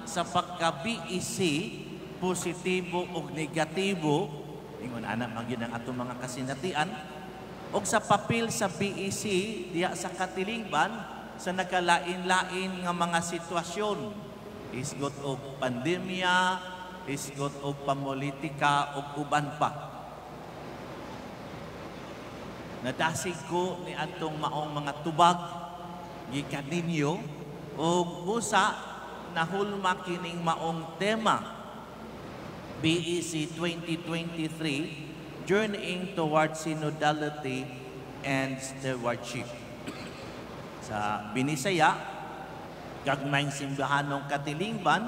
sa pagka-BEC, positibo o negatibo, ingon ana man gyud ang atong mga kasinatian, og sa papel sa BEC diha sa katilingban sa nagkalain-lain nga mga sitwasyon, hisgot og pandemya, hisgot og pamulitika ug uban pa. Nadasig ko ni atong maong mga tubag gikan ninyo ug busa nahulma kining maong tema, BEC 2023, Journeying Towards Synodality and Stewardship. Sa Binisaya, gagmayng simbahanong katilingban,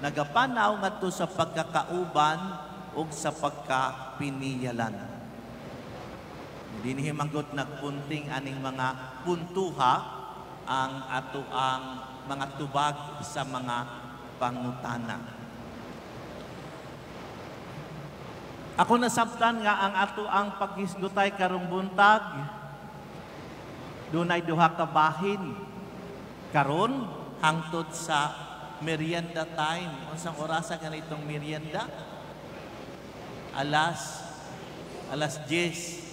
nagapanaw ngadto sa pagkakauban ug sa pagkapiniyalan. Dinhi manggod nagpunting aning mga puntuha ang ato ang mga tubag sa mga pangutana. Ako nasabtan nga ang ato ang paghisgutay karong buntag dunay duha ka bahin. Karon hangtod sa merienda time. Unsang orasa ganitong merienda? Alas 10.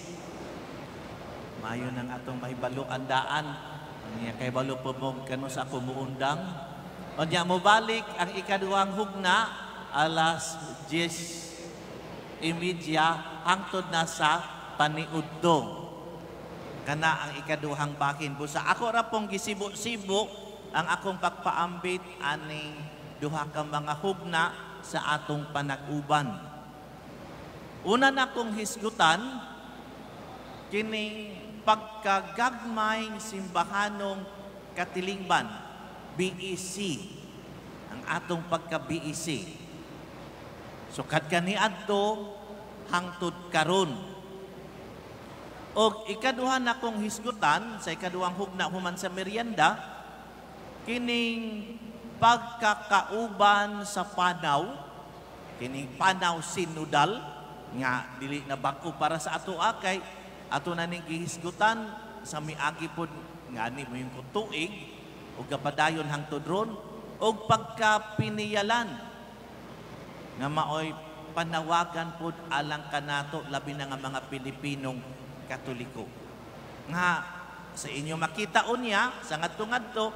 Mayo nang atong mahibalo daan. Niya kay balo po mo kano sa ako muundang. Unya mobalik ang ikaduhang hugna alas 10:30 hangtod na sa paniudto. Kana ang ikaduhang bahin. Busa ako ra pong gisibo-sibo ang akong pagpaambit aning duha ka mga hugna sa atong panag-uban. Una na kong hisgutan kining pagkagagmay simbahanong katilingban, BEC, ang atong pagka-BEC. Sukad kaniadto hangtod karon. Og ikaduha na kong hisgutan sa ikaduhang hugna human sa merienda, kining pagkakauban sa panaw, kining panaw sinodal nga dili na bag-o para sa ato kay ato na ning gihisgutan sa miagi pod ngani mo yung tuig ug gapadayon hangtod ron, og pagkapiniyalan nga maoy panawagan pod alang kanato, labi na nga mga Pilipinong Katoliko. Nga sa inyo makita unya sa ngadto-ngadto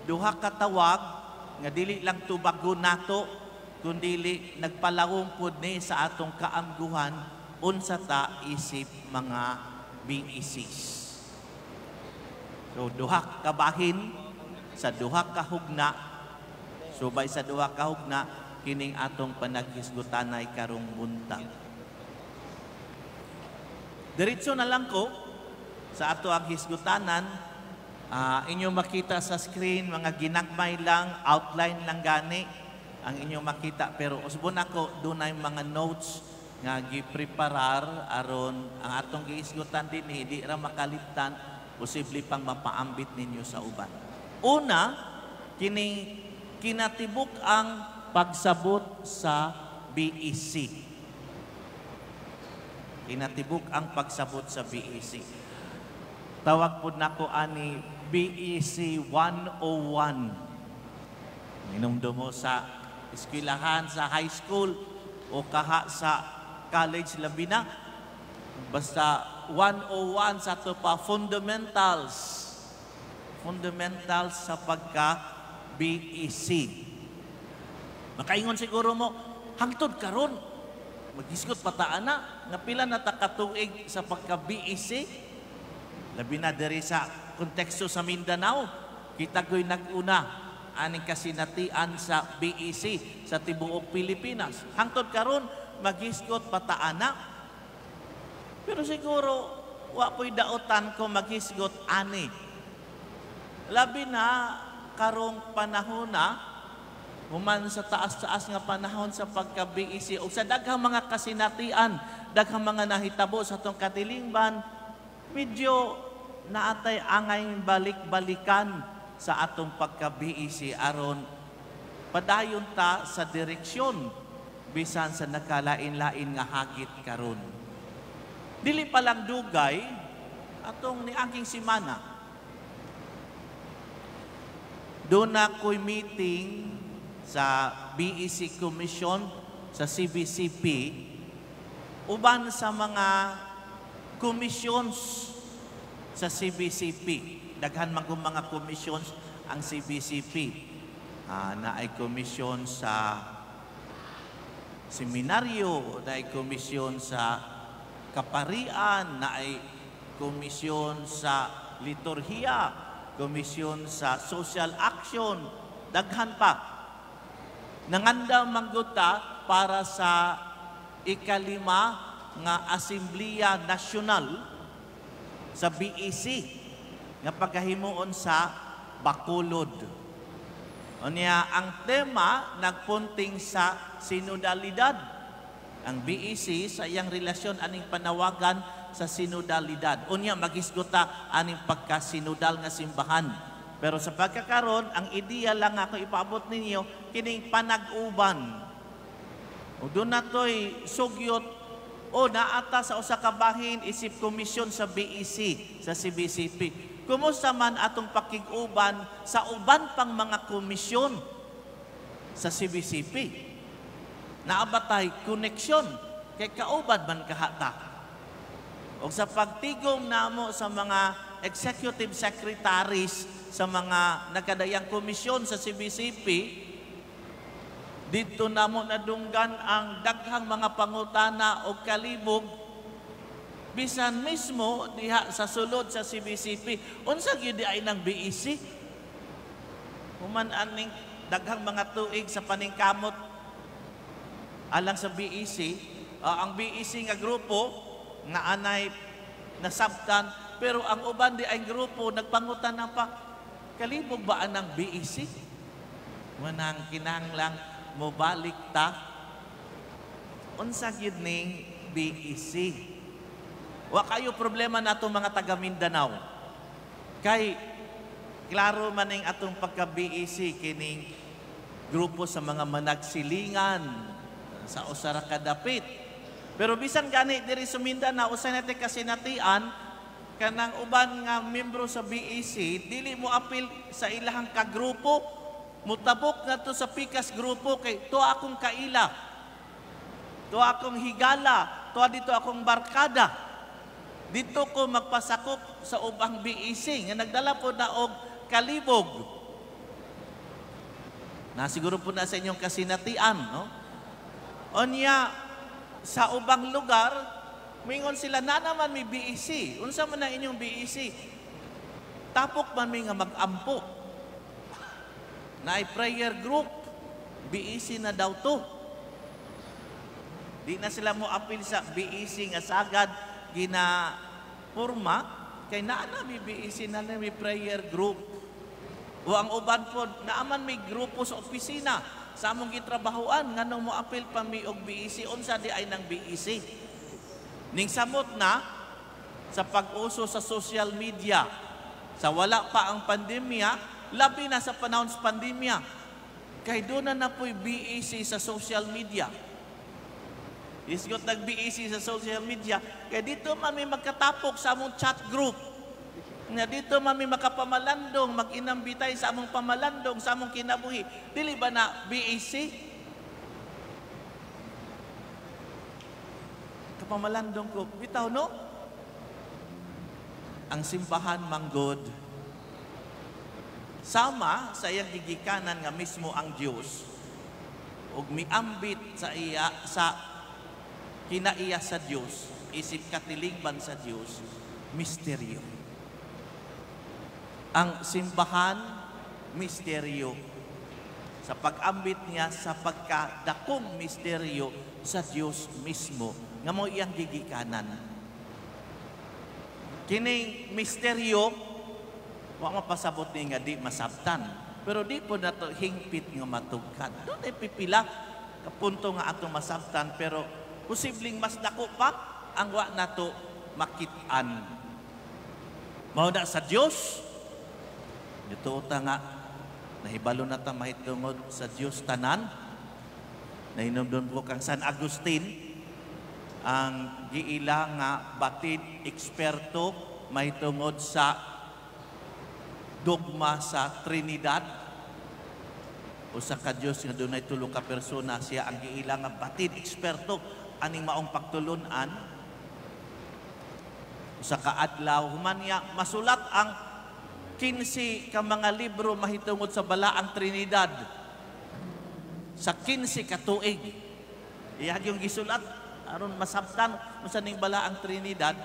duha ka tawag nga dili lang tubagon nato kundili nagpalawong pod ni sa atong kaamguhan unsa ta isip mga BECs. So duha ka bahin sa duha ka hugna, subay sa duha ka hugna kining atong panaghisgutanay karong buntag. Diretso na lang ko sa ato ang hisgutanan. Inyo makita sa screen, mga ginagmay lang, outline lang gani ang inyong makita. Pero usbon ako, dunay mga notes nga gipreparar aron ang atong gihisgutan din, hindi ra makaliptan, posible pang mapaambit ninyo sa uban. Una, kining kinatibuk ang pagsabot sa BEC. Kinatibuk ang pagsabot sa BEC. Tawag po nako ani BEC 101. Minumdum mo sa eskwelahan, sa high school, o kaha sa college labi na. Basta 101 sa ato pa, fundamentals. Fundamentals sa pagka BEC. Makaingon siguro mo, hangtod karon maghisgot pa ta ana, nga pila na ta katuig sa pagka BEC? Labi na diri sa konteksto sa Mindanao, kita ko'y nag-una aning kasinatian sa BEC sa tibuok Pilipinas. Hangtod karon maghisgot pa ta ana. Pero siguro wa po'y daotan ko maghisgot ani. Labi na karong panahon na human sa taas-taas nga panahon sa pagka-BEC o sa daghang mga kasinatian, daghang mga nahitabo sa atong katilingban, medyo naatay angay balik-balikan sa atong pagka-BEC aron padayon ta sa direksyon bisan sa nakalain-lain nga hagit karon. Dili pa lang dugay atong niaging semana. Doon na ko'y meeting sa BEC Commission sa CBCP uban sa mga commissions sa CBCP. Daghan man kung mga commissions ang CBCP. Naay komisyon sa seminaryo, naay komisyon sa kaparian, naay komisyon sa liturhiya, komisyon sa social action, daghan pa. Nangandam man gud ta para sa ikalima nga Asembleya Nasyonal sa BEC nga pagahimuon sa Bacolod. Unya, ang tema nagpunting sa sinodalidad. Ang BEC sa iyang relasyon aning panawagan sa sinodalidad. Unya, maghisgot ta aning pagkasinodal nga simbahan. Pero sa pagkakaron, ang ideya lang ako ipaabot ninyo kining panag-uban. O doon na to'y sugyot o naata sa usa ka bahin isip komisyon sa BEC, sa CBCP. Kumusta man atong pakig-uban sa uban pang mga komisyon sa CBCP? Naa ba tay koneksyon kay kauban man kahata. O sa pagtigom namo sa mga executive secretaries sa mga nagkadayang komisyon sa CBCP, dito namo nadunggan ang daghang mga pangutana o kalibog bisan mismo diha sa sulod sa CBCP. Unsa gyud ay ng BEC? Human aning daghang mga tuig sa paningkamot alang sa BEC, ang BEC nga grupo nga anay nasabtan, pero ang uban di ay grupo nagpangutan na pa, kalibog ba anang BEC? Manang kinahanglang mobalik ta, unsa gyud ning BEC? Wa kayo problema nato mga taga Mindanao. Kay klaro man ning atong pagka BEC, kining grupo sa mga managsilingan sa usa ra ka dapit. Pero bisan gani diri sa Mindanao, usa natin kasinatian kanang uban nga membro sa BEC dili mo apil sa ilahang kagrupo, mutabok ngadto sa pikas grupo kay to akong kaila, to akong higala, to dito akong barkada. Dito ko magpasakop sa ubang BEC nga nagdala po na og kalibog. Na siguro po na sa inyong kasinatian, no? Onya, sa ubang lugar, mingon sila, na naman may BEC. Unsa man na inyong BEC? Tapok man mi nga mag-ampo. Naay prayer group, BEC na daw to. Di na sila mo apil sa BEC nga sagad ginapurma, kay naa na may BEC, na na may prayer group. O ang uban po, naaman may grupo sa opisina sa among gitrabahoan, nganong mo apil pa mi og BEC, unsa di ay ng BEC? Ning samot na sa pag-uso sa social media, sa wala pa ang pandemya, labi na sa panahon sa pandemya, kay doon na na po'y BEC sa social media. Isgot nag-BEC sa social media, kay dito man may magkatapok sa among chat group. Nga dito man may makapamalandong, mag-inambitay sa among pamalandong, sa among kinabuhi. Dili ba na BEC? Kapamalandong ko, bitaw no? Ang simbahan manggod, sama sa iyang gigikanan nga mismo ang Dios, ug miambit sa iya sa kinaiya sa Dios, isip katilingban sa Dios, misteryo. Ang simbahan, misteryo. Sa pag-ambit niya sa pagkadakong misteryo sa Dios mismo, nga mao iyang gigikanan. Kining misteryo, wa mapasabot ni nga di masabtan, pero di po nato hingpit nga matugkan. Doon ay pipila kapunto nga atong masabtan, pero posibleng mas dako pa ang wa nato makit-an. Mao na sa Dios, dito ta nga nahibalo na ta mahitungod sa Dios tanan. Nahinumdum ko kang San Agustin, ang giila nga batid eksperto mahitungod sa dogma sa Trinidad. Usa ka Dios nga dunay tulo ka persona, siya ang giila nga batid eksperto aning maong pagtulun-an. Usa ka adlaw, human niya masulat ang 15 ka mga libro mahitungod sa Balaang Trinidad sa 15 ka tuig. Iyang yung gisulat aron masabtan unsa ning Balaang Trinidad.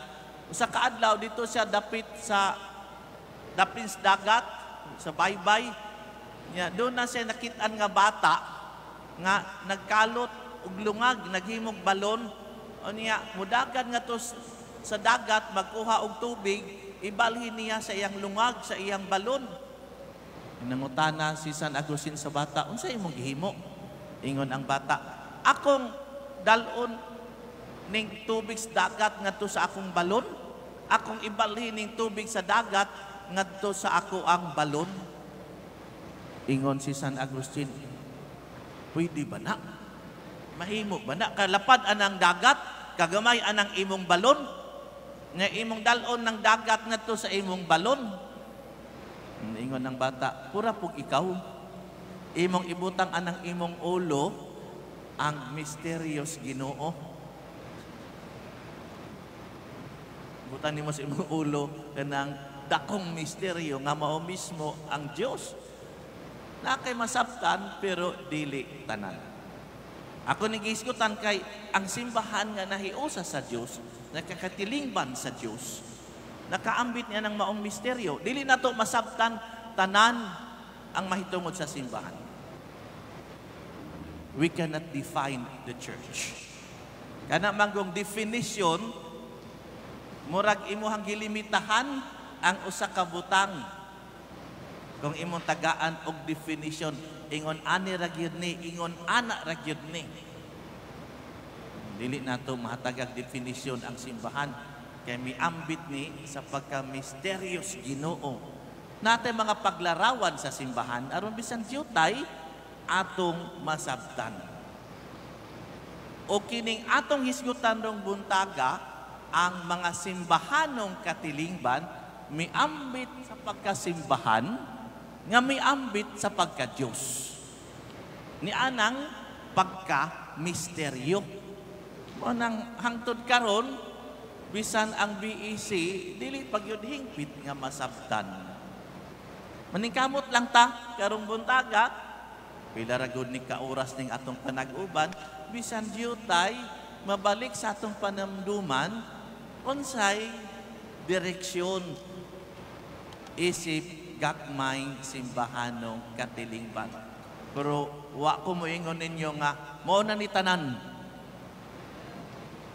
Usa ka adlaw, dito siya dapit sa dapin sa dagat sa baybay niya, doon na siya nakitaan nga bata nga nagkalot og lungag, naghimog balon. O niya mudagan nga to sa dagat magkuha og tubig, ibalhin niya sa iyang lungag, sa iyang balon. Nangutana si San Agustin sa bata, "Unsa imong gihimo?" Ingon ang bata, "Akong dalon ning tubig sa dagat ngadto sa akong balon. Akong ibalhin ning tubig sa dagat ngadto sa ako ang balon." Ingon si San Agustin, "Pwede ba na? Mahimo ba na? Kalapad anang dagat, kagamay anang imong balon, nga imong dalon ng dagat ngadto sa imong balon." Ingon ng bata, "Pura pug ikaw. Imong ibutang anang imong ulo ang mysterious Ginoo. Butang nimo sa imong ulo kanang dakong misteryo nga mao mismo ang Dios." Na kay masabtan pero dili tanan. Ako ni gihisgutan kay ang simbahan nga nahiusa sa Dios, nakakatilingban sa Dios, nakaambit niya ng maong misteryo. Dili nato masabtan tanan ang mahitungod sa simbahan. We cannot define the church. Kana manggong definition, murag imuhang gilimitahan ang usa ka butang. Kung imong tagaan og definition, ingon ani ra gyud ni, ingon ana ra gyud ni. Dili nato mahatagag definition ang simbahan kay miambit ni sa pagka-mysterious Ginoo. Natay mga paglarawan sa simbahan aron bisan diyutay atong masabtan. O kining atong hisgutan rong buntaga, ang mga simbahanong katilingban miambit sa pagkasimbahan nga miambit sa pagka-Diyos. Ni anang pagka-misteryo. Mo nang hangtod karon bisan ang BEC dili pagyud hingpit nga masabtan. Maningkamot lang ta karong buntaga, pila ra gud ni ka oras ning atong panag-uban, bisan diyutay mabalik sa atong panamduman unsay direksyon isip gagmay simbahanong katilingban. Pero wa ko moingon ninyo nga mao na ni tanan.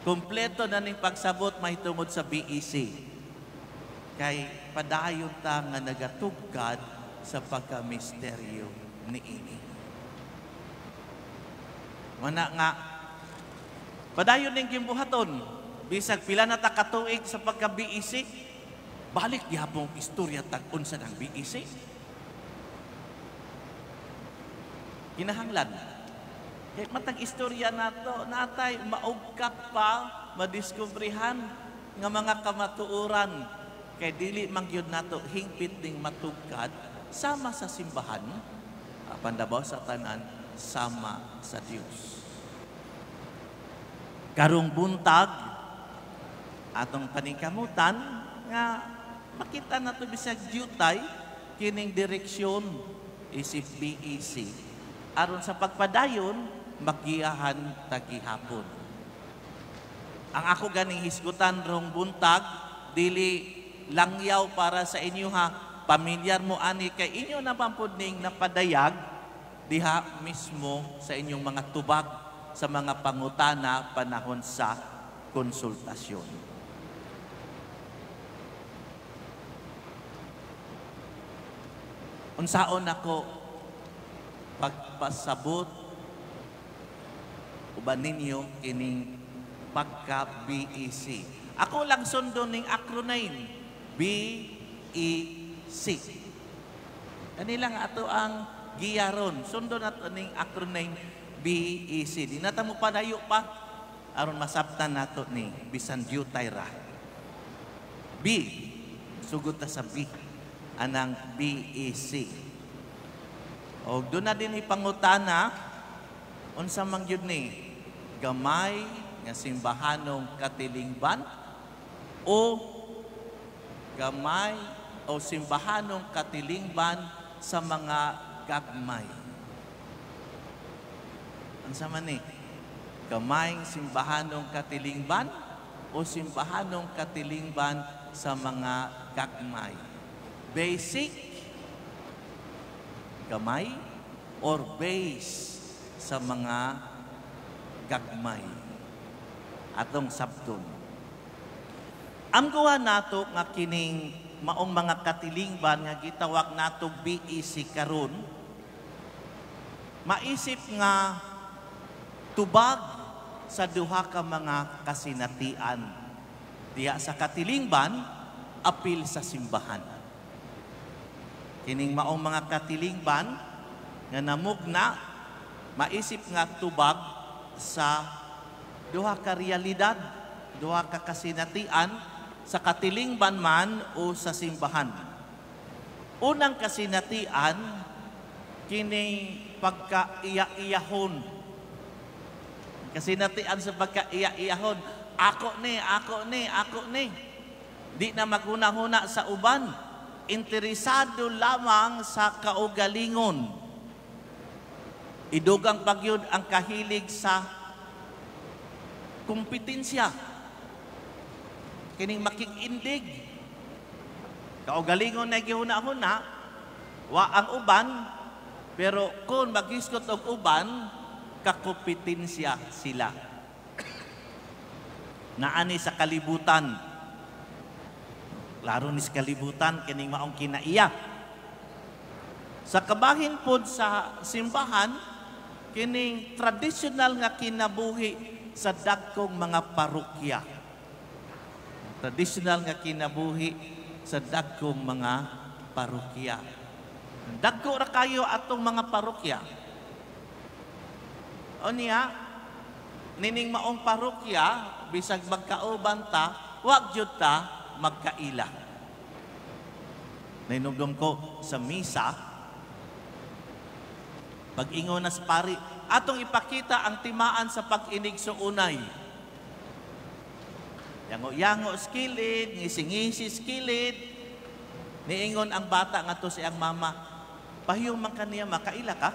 Kompleto na ning pagsabot mahitungod sa BEC. Kay padayon ta nga nagatugkad sa pagka-misteryo niini. Mana nga padayon ning gimbuhaton bisag pila na ta katuig sa pagka-BEC, balik gihapong istorya tag-unsa ng BEC. Kinahanglan. Kay matag istorya nato, natay maugkat pa, madiskubrihan nga mga kamatuoran. Kay dili man gyud nato hingpit ning matugkad sama sa simbahan, apan dabaw sa tanan sama sa Dios. Karong buntag atong paningkamutan nga makita nato bisag diyutay kining direksyon isip BEC aron sa pagpadayon magiyahan tagihapon. Ang ako ganing hisgutan rong buntag dili langyaw para sa inyo ha, pamilyar mo ani kay inyo na pampud ning napadayag diha mismo sa inyong mga tubag sa mga pangutana panahon sa konsultasyon. Unsaon nako pagpasabot uban ninyo kining pagka-BEC. Ako lang sundon ning acronym BEC. Kanilang ato ang giyaron. Sundon nato ning acronym BEC. Di nata mo padayo pa aron masabtan nato ni bisan diyutay ra. B, sugod ta sa B, anang BEC. O doon na din ipangutana, unsa man gyud ni gamay nga simbahanong katilingban o gamay o simbahanong katilingban sa mga gagmay? Unsa man ni? Gamay simbahanong katilingban o simbahanong katilingban sa mga gagmay? Basic gamay or base sa mga gagmay? Atong sabton. Amguhan nato nga kining maong mga katilingban nga gitawag nato BEC karon, maisip nga tubag sa duha ka mga kasinatian diha sa katilingban apil sa simbahan. Kining maong mga katilingban nga namugna, maisip nga tubag sa duha ka realidad, duha ka kasinatian sa katilingban man o sa simbahan. Unang kasinatian, kining pagkaiya-iyahon. Kasinatian sa pagkaiya-iyahon, ako ni, ako ni, ako ni. Di na maghuna-huna sa uban. Interesado lamang sa kaugalingon. Idugang pagyud ang kahilig sa kompetensya. Kining makig-indig. Kaugalingon na gihuna-huna, wa ang uban, pero kung maghisgot og uban, kakompetensya sila. Naani sa kalibutan. Klaro ni sa kalibutan, kining maong kinaiya. Sa kabahin pod sa simbahan, kining traditional nga kinabuhi sa dagkong mga parokya. Traditional nga kinabuhi sa dagkong mga parokya. Dagko ra kayo atong mga parokya. O niya, nining maong parokya, bisag magkauban ta, wag jud ta magkaila. Nainumdum ko sa misa, pag-ingon na sa pari, atong ipakita ang timaan sa pag-inig sa unay. Yango-yango skilid, ngisi-ngisi skilid. Niingon ang bata nga to siyang mama, pahiyong man kaniya, makaila ka?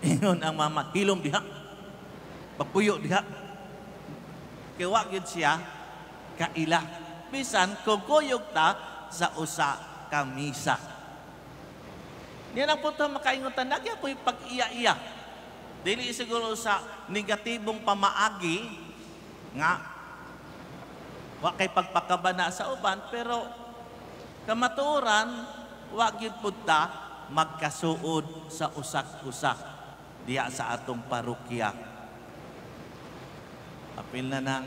Ingon ang mama, hilom diha, pagpuyo diha. Kaya wa gyud siya kaila. Bisan kung kuyog ta sa usa ka misa. Niyan ang punto makaingon ta, nagya po'y pag-iya-iya. Dili siguro sa negatibong pamaagi nga wa kay pagpakabana sa uban, pero kamatuoran wa gyud pud ta magkasuod sa usak-usak diha sa atong parokya. Apil na nang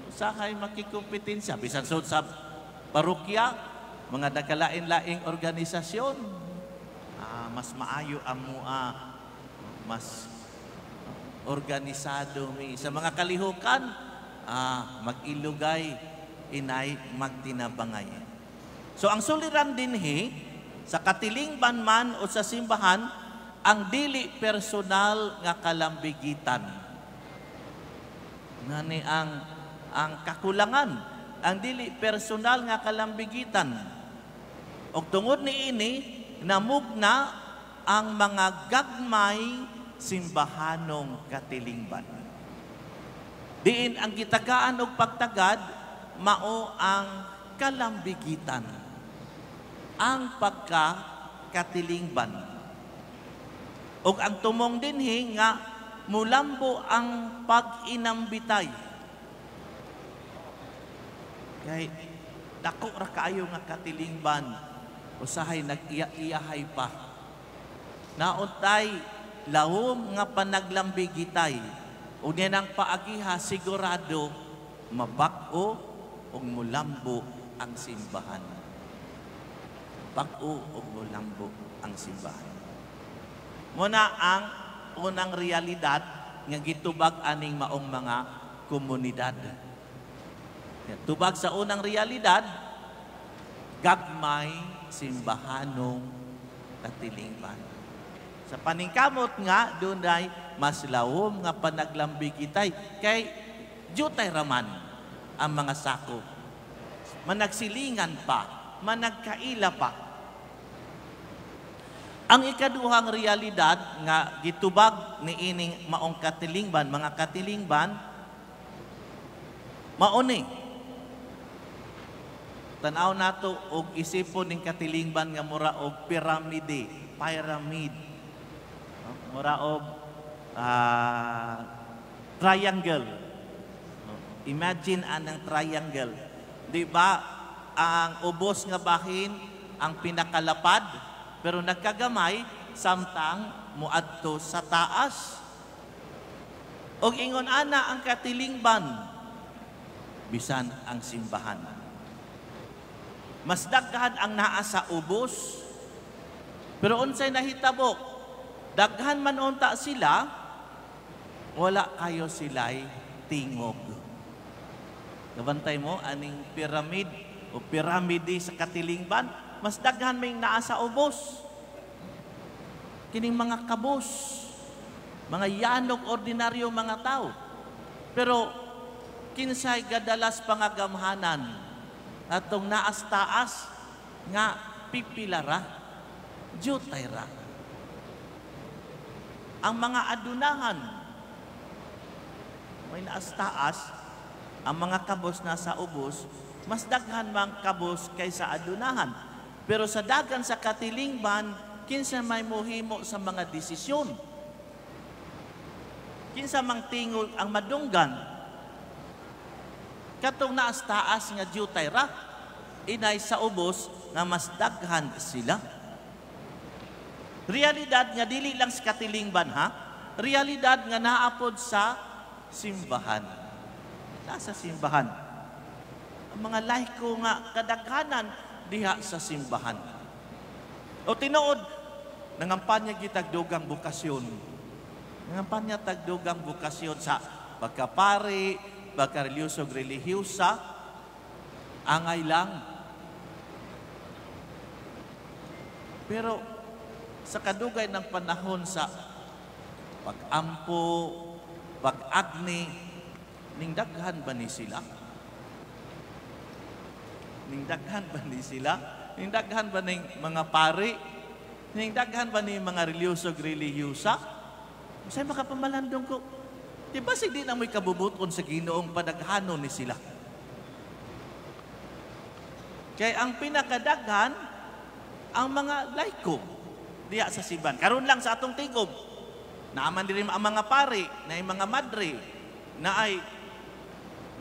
usahay makikompetensya bisan sud sa parokya, mga nagkalain-laing organisasyon, mas maayo ang mua, mas organisado mi sa mga kalihukan, mag-ilugay inay magtinabangay. So ang suliran dinhi sa katilingban man o sa simbahan, ang dili personal nga kalambigitan. Ngani ang kakulangan, ang dili personal nga kalambigitan. Og tungod niini, namugna ang mga gagmay simbahanong katilingban. Diin ang gitagaan og pagtagad, mao ang kalambigitan, ang pagkakatilingban. Og ang tumong dinhi nga mulambo ang pag-inambitay. Kay dako ra kaayo nga katilingban, usahay nag-iya-iyahay pa. Nauntay lawom nga panaglambigitay. Unya nang paagiha sigurado mabag-o ug mulambo ang simbahan. Bag-o ug mulambo ang simbahan. Muna ang unang realidad nga gitubag aning maong mga komunidad. Tubag sa unang realidad, gagmay simbahanong katilingban. Sa paningkamot nga dunay mas lawom nga panaglambigitay kay jutay raman ang mga sako. Managsilingan pa, managkaila pa. Ang ikaduhang realidad nga gitubag niining maong katilingban, mga katilingban, mao ni. Tan-aw nato og isipon ning katilingban nga mura og piramide, pyramid. Mura og triangle. Imagine anang triangle. Di ba ang ubos nga bahin ang pinakalapad, pero nagkagamay samtang muadto sa taas. Og ingon ana ang katilingban bisan ang simbahan. Mas daghan ang naa sa ubos. Pero unsay nahitabo? Daghan man unta sila, wala kayo sila'y tingog. Nabantay mo aning pyramid o piramide sa katilingban, mas daghan may naa sa ubos. Kining mga kabos, mga yanog ordinaryo mga tao. Pero kinsay gadalas pangagamhanan atong naas taas nga pipilara, jutay ra. Ang mga adunahan may naas taas, ang mga kabos nasa ubos, mas daghan mang kabos kaysa adunahan. Pero sa dagan sa katilingban, kinsa may mohimo sa mga desisyon? Kinsa mang tingog ang madunggan? Katong naas taas nga jutay ra, inay sa ubos nga mas daghan sila. Realidad nga dili lang sa katilingban, ha? Realidad nga naapod sa simbahan. Nasa simbahan. Ang mga laiko nga kadaghanan diha sa simbahan. O tinuod, nangampanya gitag dugang bokasyon. Nangampanya tag dugang bokasyon sa pagkapari, pagkareliyoso, relihiyosa, angay lang. Pero sa kadugay ng panahon sa pag-ampo, pag-agni, ning daghan ba ni sila? Ning daghan ba ni sila? Ning daghan ba ning mga pari? Ning daghan ba ni mga relihiyoso, relihiyosa? Unsay makapamalandong ko? Di ba si di na mo'y kabubuton sa Ginoong padaghanon ni sila? Kaya ang pinakadaghan, ang mga laiko diya sa simbahan. Karon lang sa atong tigom, naaman diri ang mga pari, na ay mga madre, na ay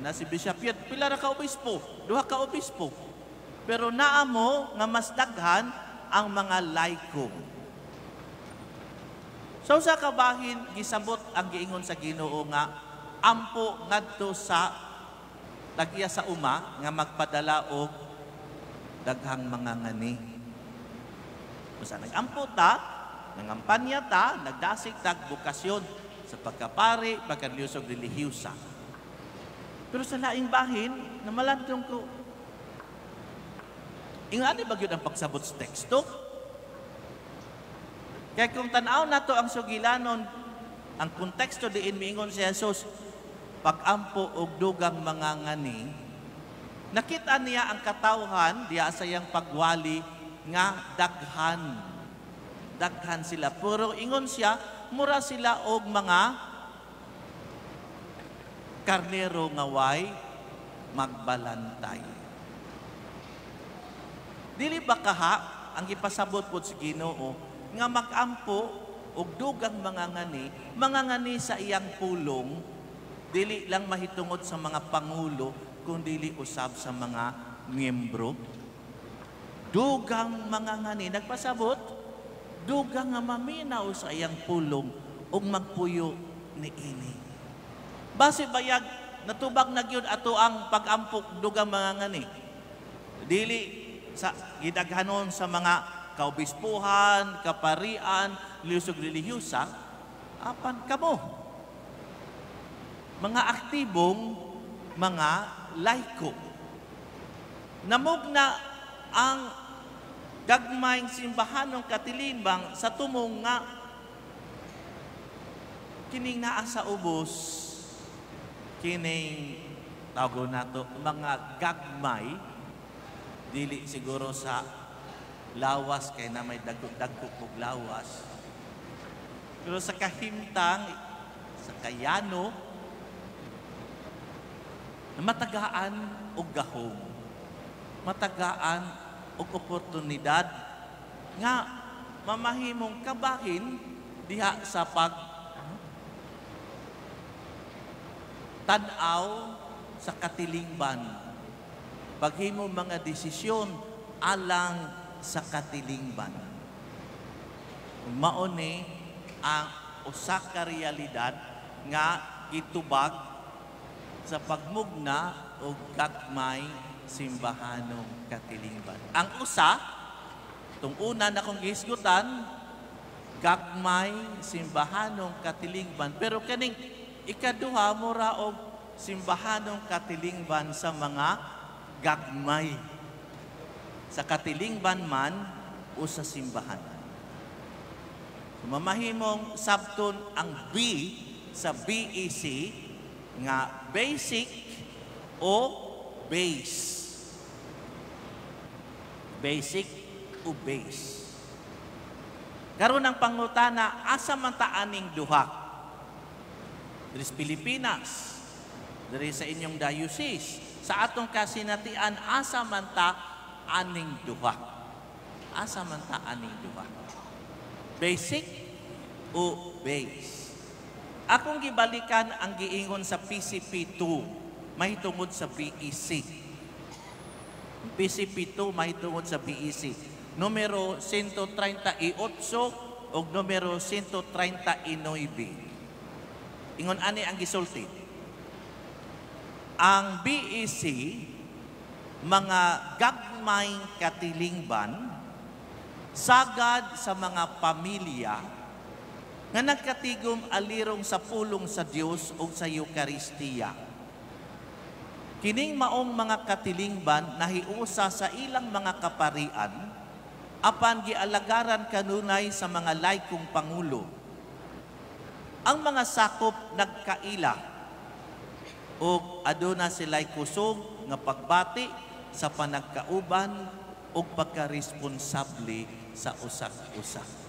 na si Bishop Yet, pila ra ka obispo, duha ka obispo. Pero naa mo nga mas daghan ang mga laiko. So sa kabahin, gisabot ang giingon sa Ginoo nga ampo ngadto sa tag-iya sa uma nga magpadala og daghang mga ngani. Basta nag-ampo ta, nangampanya ta, nagdasig tag bokasyon sa pagkapari, pagkareliyoso, relihiyosa. Pero sa laing bahin, namalandong ko, ingani ba gyud ang pagsabot sa teksto? Kaya kung tan-aw nato ang sugilanon, ang konteksto diin miingon si Jesus, pag-ampo og dugang mga ngani, nakita niya ang katawhan diya sa iyang pagwali nga daghan. Daghan sila. Pero ingon siya, mura sila og mga karnero nga way magbalantay. Dili ba kaha ang gipasabot pod sa Ginoo nga mag-ampo og dugang mga ngani sa iyang pulong, dili lang mahitungod sa mga pangulo, kun dili usab sa mga miyembro. Dugang mga ngani, nagpasabot, dugang nga maminaw sa iyang pulong ug magpuyo niini. Base bayag natubag na gyud ato ang pag-ampok dugang mga ngani. Dili sa gidaghanon sa mga kaobispuhan, kaparian, lusog relihiyosa, apan kamo. Mga aktibong mga laiko. Namugna ang gagmayng simbahanong katilimbang sa tumong nga Kining naa sa ubos, kining tawag nato mga gagmay, dili siguro sa lawas kay na may dagko-dagko kog lawas. Pero sa kahimtang, sa kayano, na matagaan og gahom, matagaan og oportunidad nga mamahimong kabahin diha sa pag tan-aw sa katilingban, paghimo mga desisyon alang sa katilingban. Mao ni ang usa ka realidad nga gitubag sa pagmugna og gagmay simbahanong katilingban. Ang usa, tung una na kong gihisgutan, gagmay simbahanong katilingban. Pero kaning ikaduha, mura og simbahanong katilingban sa mga gagmay. Sa katilingban man o sa simbahan. Mamahimong sabton ang B sa BEC nga basic o base. Basic o base. Karon ang pangutana, asa man ta aning duha? Diri sa Pilipinas, diri sa inyong diocese, sa atong kasinatian, asa man ta aning duha? Asa man ta aning duha? Basic o base? Akong gibalikan ang giingon sa PCP2 mahitungod sa BEC. PCP2 mahitungod sa BEC. Numero 138 o numero 139. Ingon ani ang gisulti. Ang BEC, mga gagmay katilingban, sagad sa mga pamilya nga nagkatigom alirong sa pulong sa Dios o sa Eukaristiya. Kining maong mga katilingban nahiusa sa ilang mga kaparian, apan gialagaran kanunay sa mga laikong pangulo. Ang mga sakop nagkaila ug aduna sila'y kusog nga pagbati sa panagkauban ug pagkaresponsable sa usak-usak.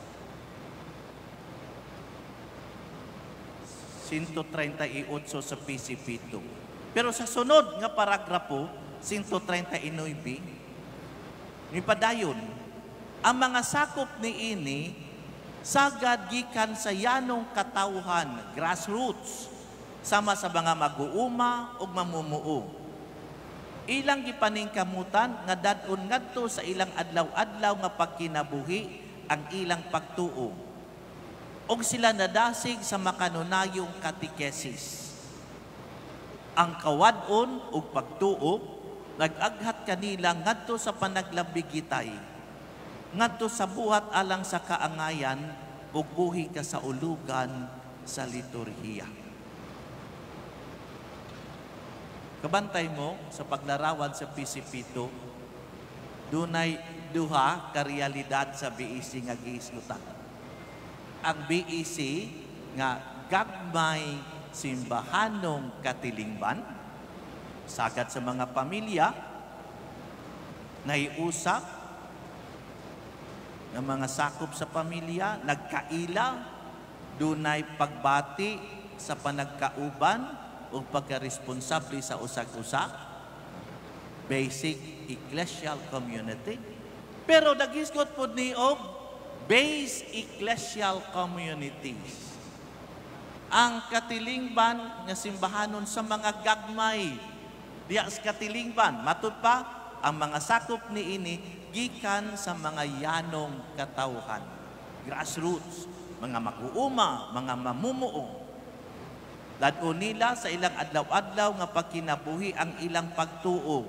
138 sa PCP2. Pero sa sunod nga paragrafo, 139, mipadayon, ang mga sakop ni ini sagad gikan sa yanong katawhan, grassroots, sama sa mga mag-uuma ug mamumuo. Ilang gipaningkamutan nga dad-on ngadto sa ilang adlaw-adlaw nga pagkinabuhi ang ilang pagtuo. Og sila nadasig sa makanunayong katekesis. Ang kawad-on ug pagtuo nag-aghat kanila ngadto sa panaglambigitay, ngadto sa buhat alang sa kaangayan ug buhi ka sa ulugan sa liturhiya. Kabantay mo sa paglarawan sa PCP2, dunay duha ka realidad sa BEC nga gihisgutan. Ang BEC nga gagmay simbahanong katilingban, sagad sa mga pamilya, naiusap ng mga sakop sa pamilya, nagkaila, dunay pagbati sa panagkauban o pagkaresponsable sa usag-usa, basic ecclesial community. Pero naghisgot pod ni og base ecclesial communities. Ang katilingban nga simbahanon sa mga gagmay. Diya sa katilingban, matud pa ang mga sakop ni ini gikan sa mga yanong katawhan, grassroots, mga mag-uuma, mga mamumuo. Dad-on nila sa ilang adlaw-adlaw nga pagkinabuhi ang ilang pagtuo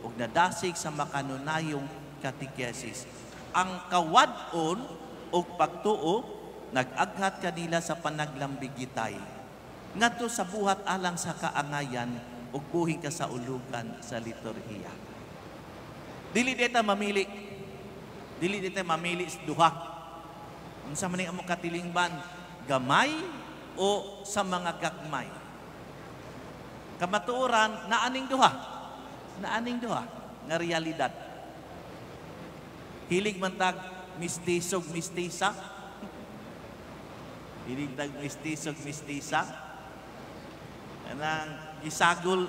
ug nadasig sa makanunayong katekesis. Ang kawad-on ug pagtuo nag-aghat kanila sa panaglambigitay ngadto sa buhat alang sa kaangayan ug buhi ka sa ulugan sa liturhiya. Dili dita mamili. Dili dita mamili sa duha. Unsa man ning among katilingban, gamay o sa mga gagmay? Kamatuoran, naaning duha. Naaning duha nga realidad. Hilig man tag mistisog mistisa. Hilig tag mistisog mistisa. Kanang gisagol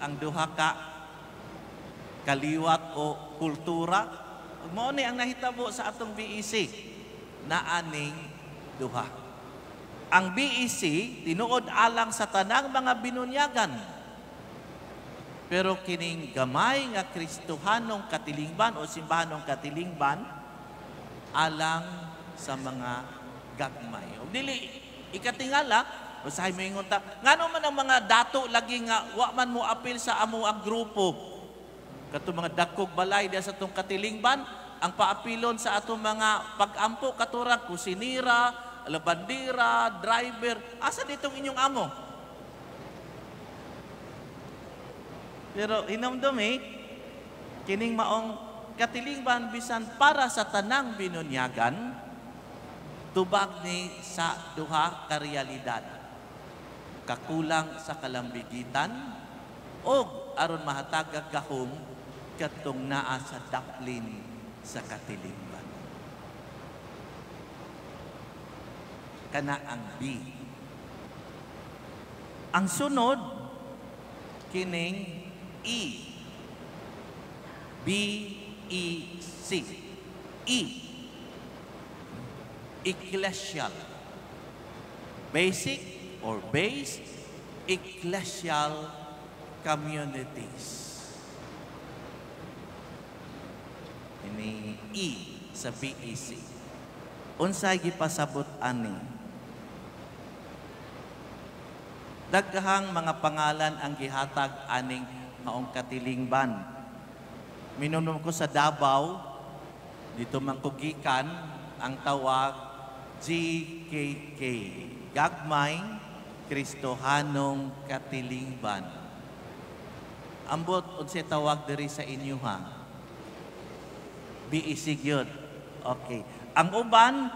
ang duha ka kaliwat o kultura. Mao ni ang nahitabo sa atong BEC, naaning duha. Ang BEC tinuod alang sa tanang mga binunyagan. Pero kining gamay nga Kristohanong katilingban o simbahanong katilingban alang sa mga gagmay. O dili ikatingala, usahay moingon ta, ngano man ang mga dato lagi nga wa man mo apil sa amo ang grupo. Katong mga dagkog balay diya sa atong katilingban, ang paapilon sa atong mga pag-ampo katurang kusinira, labandira, driver, asa ditong inyong amo? Pero hinumdumi, kining maong katilingban bisan para sa tanang binunyagan, tubag ni sa duha ka realidad. Kakulang sa kalambigitan og aron mahatag gahom kadtong naa sa daplin sa katilingban. Kana ang B. Ang sunod kining E. B, E, C. E. Ecclesial. Basic or base ecclesial communities. Ini E sa BEC. Unsay gipasabot ani? Daghang mga pangalan ang gihatag aning maong katilingban. Minunong ko sa Davao, dito man ko gikan, ang tawag GKK, Gagmay Kristohanong Katilingban. Ambot unsay tawag diri sa inyo ha? BEC gyud. Okay. Ang uban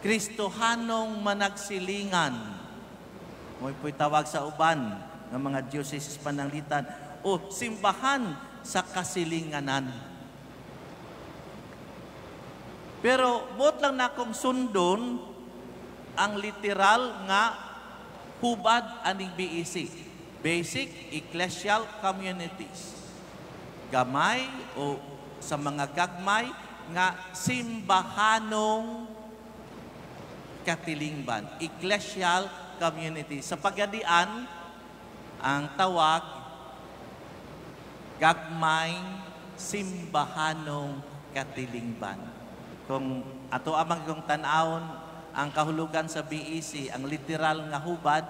Kristohanong Managsilingan. Mo'y po'y tawag sa uban ng mga diocese pananglitan o simbahan sa kasilinganan. Pero buot lang nakong sundon ang literal nga hubad aning BEC. Basic Ecclesial Communities. Gamay o sa mga gagmay nga simbahanong katilingban. Ecclesial Community. Sa pagadian, ang tawag gagmay simbahanong katilingban. Kung ato amang kung tan-awon ang kahulugan sa BEC, ang literal nga hubad,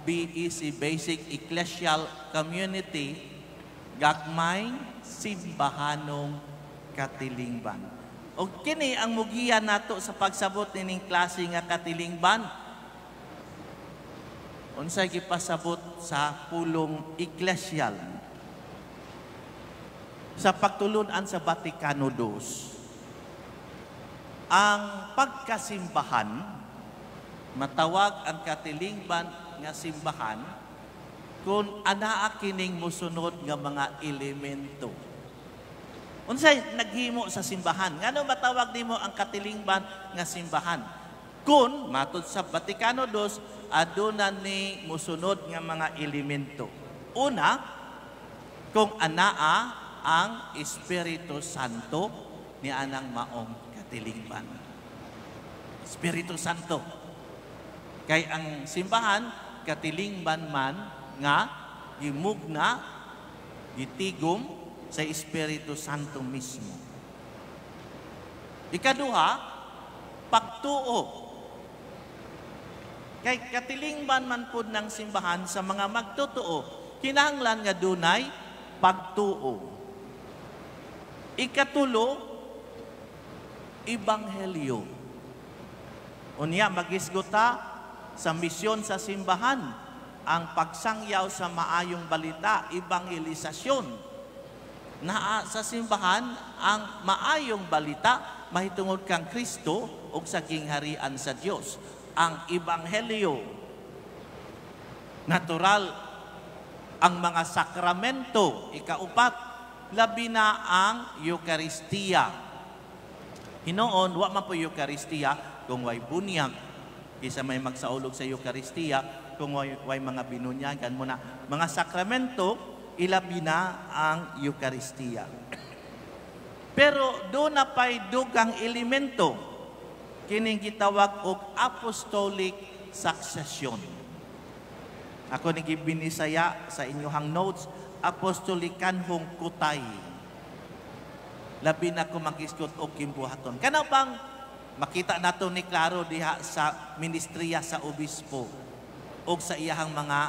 BEC, Basic Ecclesial Community, gagmay simbahanong katilingban. O kini ang mugiya nato sa pagsabot nining klase nga katilingban. Unsay gipasabot sa pulong ecclesial? Sa pagtulun-an sa Vaticano II, ang pagkasimbahan, matawag ang katilingban nga simbahan kung anaa kining mosunod nga mga elemento. Unsay naghimo sa simbahan? Ngano matawag nimo ang katilingban nga simbahan? Kung matud sa Vaticano II, aduna ni mosunod nga mga elemento. Una, kung anaa ang Espiritu Santo ni anang maong katilingban. Espiritu Santo. Kay ang simbahan, katilingban man nga gimugna, gitigom sa Espiritu Santo mismo. Ikaduha, pagtuo. Kay katilingban man pud ng simbahan sa mga magtotoo, kinahanglan nga dunay pagtuo. Ikatulo, ebanghelyo. Unya magisgota sa misyon sa simbahan, ang pagsangyaw sa maayong balita, ebanghelisasyon. Naa sa simbahan ang maayong balita mahitungod kang Kristo ug sa gingharian sa Dios. ang ebanghelyo. Natural, ang mga sakramento, ikaupat, labi na ang Eukaristiya. Hinoon, wa man po Eukaristiya kung way bunyag. Kisa may magsaulog sa Eukaristiya kung way mga binunyagan mo na. Mga sakramento, ilabi na ang Eukaristiya. Pero duna pa'y dugang elemento kining gitawag og apostolic succession. Ako ni gibinisaya sa inyong notes, apostolikanhong kutay. Labi na ko magisgot og gimbuhaton. Kana bang makita nato ni klaro diha sa ministriya sa obispo og sa iyahang mga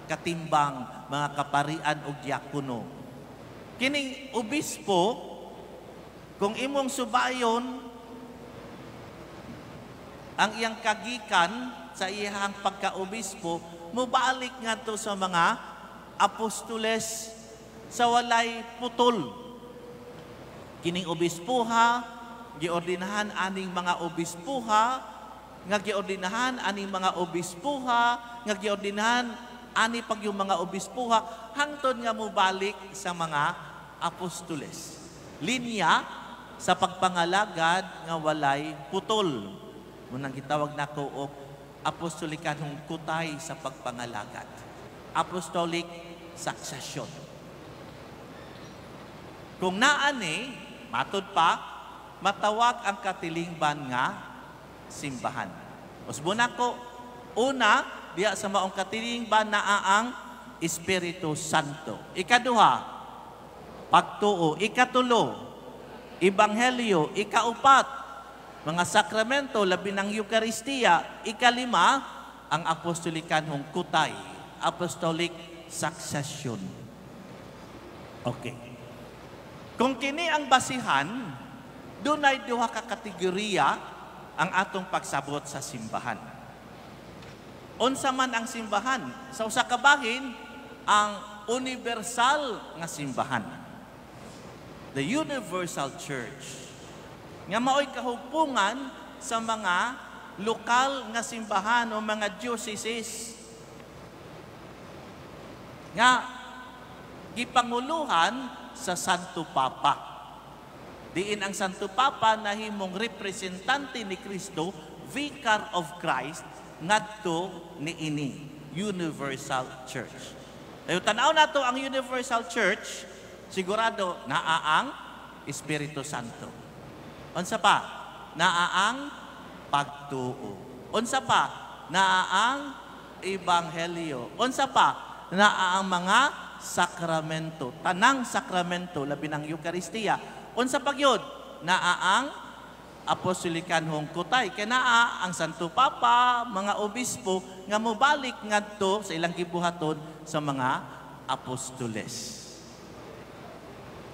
katimbang, mga kaparian og diakono. Kining obispo, kung imong subayon ang iyang kagikan sa iyang pagkaobispo, mubalik ngadto sa mga apostoles sa walay putol. Kining obispuha, giordinahan aning mga obispuha, nga giordinahan aning mga obispuha, nga giordinahan ani pag yung mga obispuha, hangtod nga mubalik sa mga apostoles. Linya sa pagpangalagad nga walay putol. Munang gitawag nako og apostolikanhong kutay sa pagpangalagad. Apostolic succession. Kung naani, matud pa, matawag ang katilingban nga simbahan. Usbon nako, una, diya sa maong katilingban naa ang Espiritu Santo. Ikaduha, pagtuo. Ikatulo, ebanghelyo. Ikaupat, mga sakramento, labi ng Eukaristiya. Ikalima, ang apostolikanhong kutay, apostolic succession. Okay. Kung kini ang basihan, dunay duha ka kategorya ang atong pagsabot sa simbahan. Unsa man ang simbahan? Sa usa ka bahin, ang universal nga simbahan. The universal church. Nga mao'y kahugpungan sa mga lokal nga simbahan o mga dioceses nga gipanguluhan sa Santo Papa. Diin ang Santo Papa nahimong representante ni Kristo, Vicar of Christ, ngadto niini, Universal Church. Tayo tanaw nato ang Universal Church, sigurado naa ang Espiritu Santo. Unsa pa? Naa ang pagtuo. Unsa pa? Naa ang ebanghelyo. Unsa pa? Naa ang mga sakramento. Tanang sakramento, labi ng Eukaristiya. Unsa pa gyud? Naa ang apostolikanhong kutay. Kay naa ang Santo Papa, mga obispo nga mobalik ngadto sa ilang gibuhaton sa mga apostoles.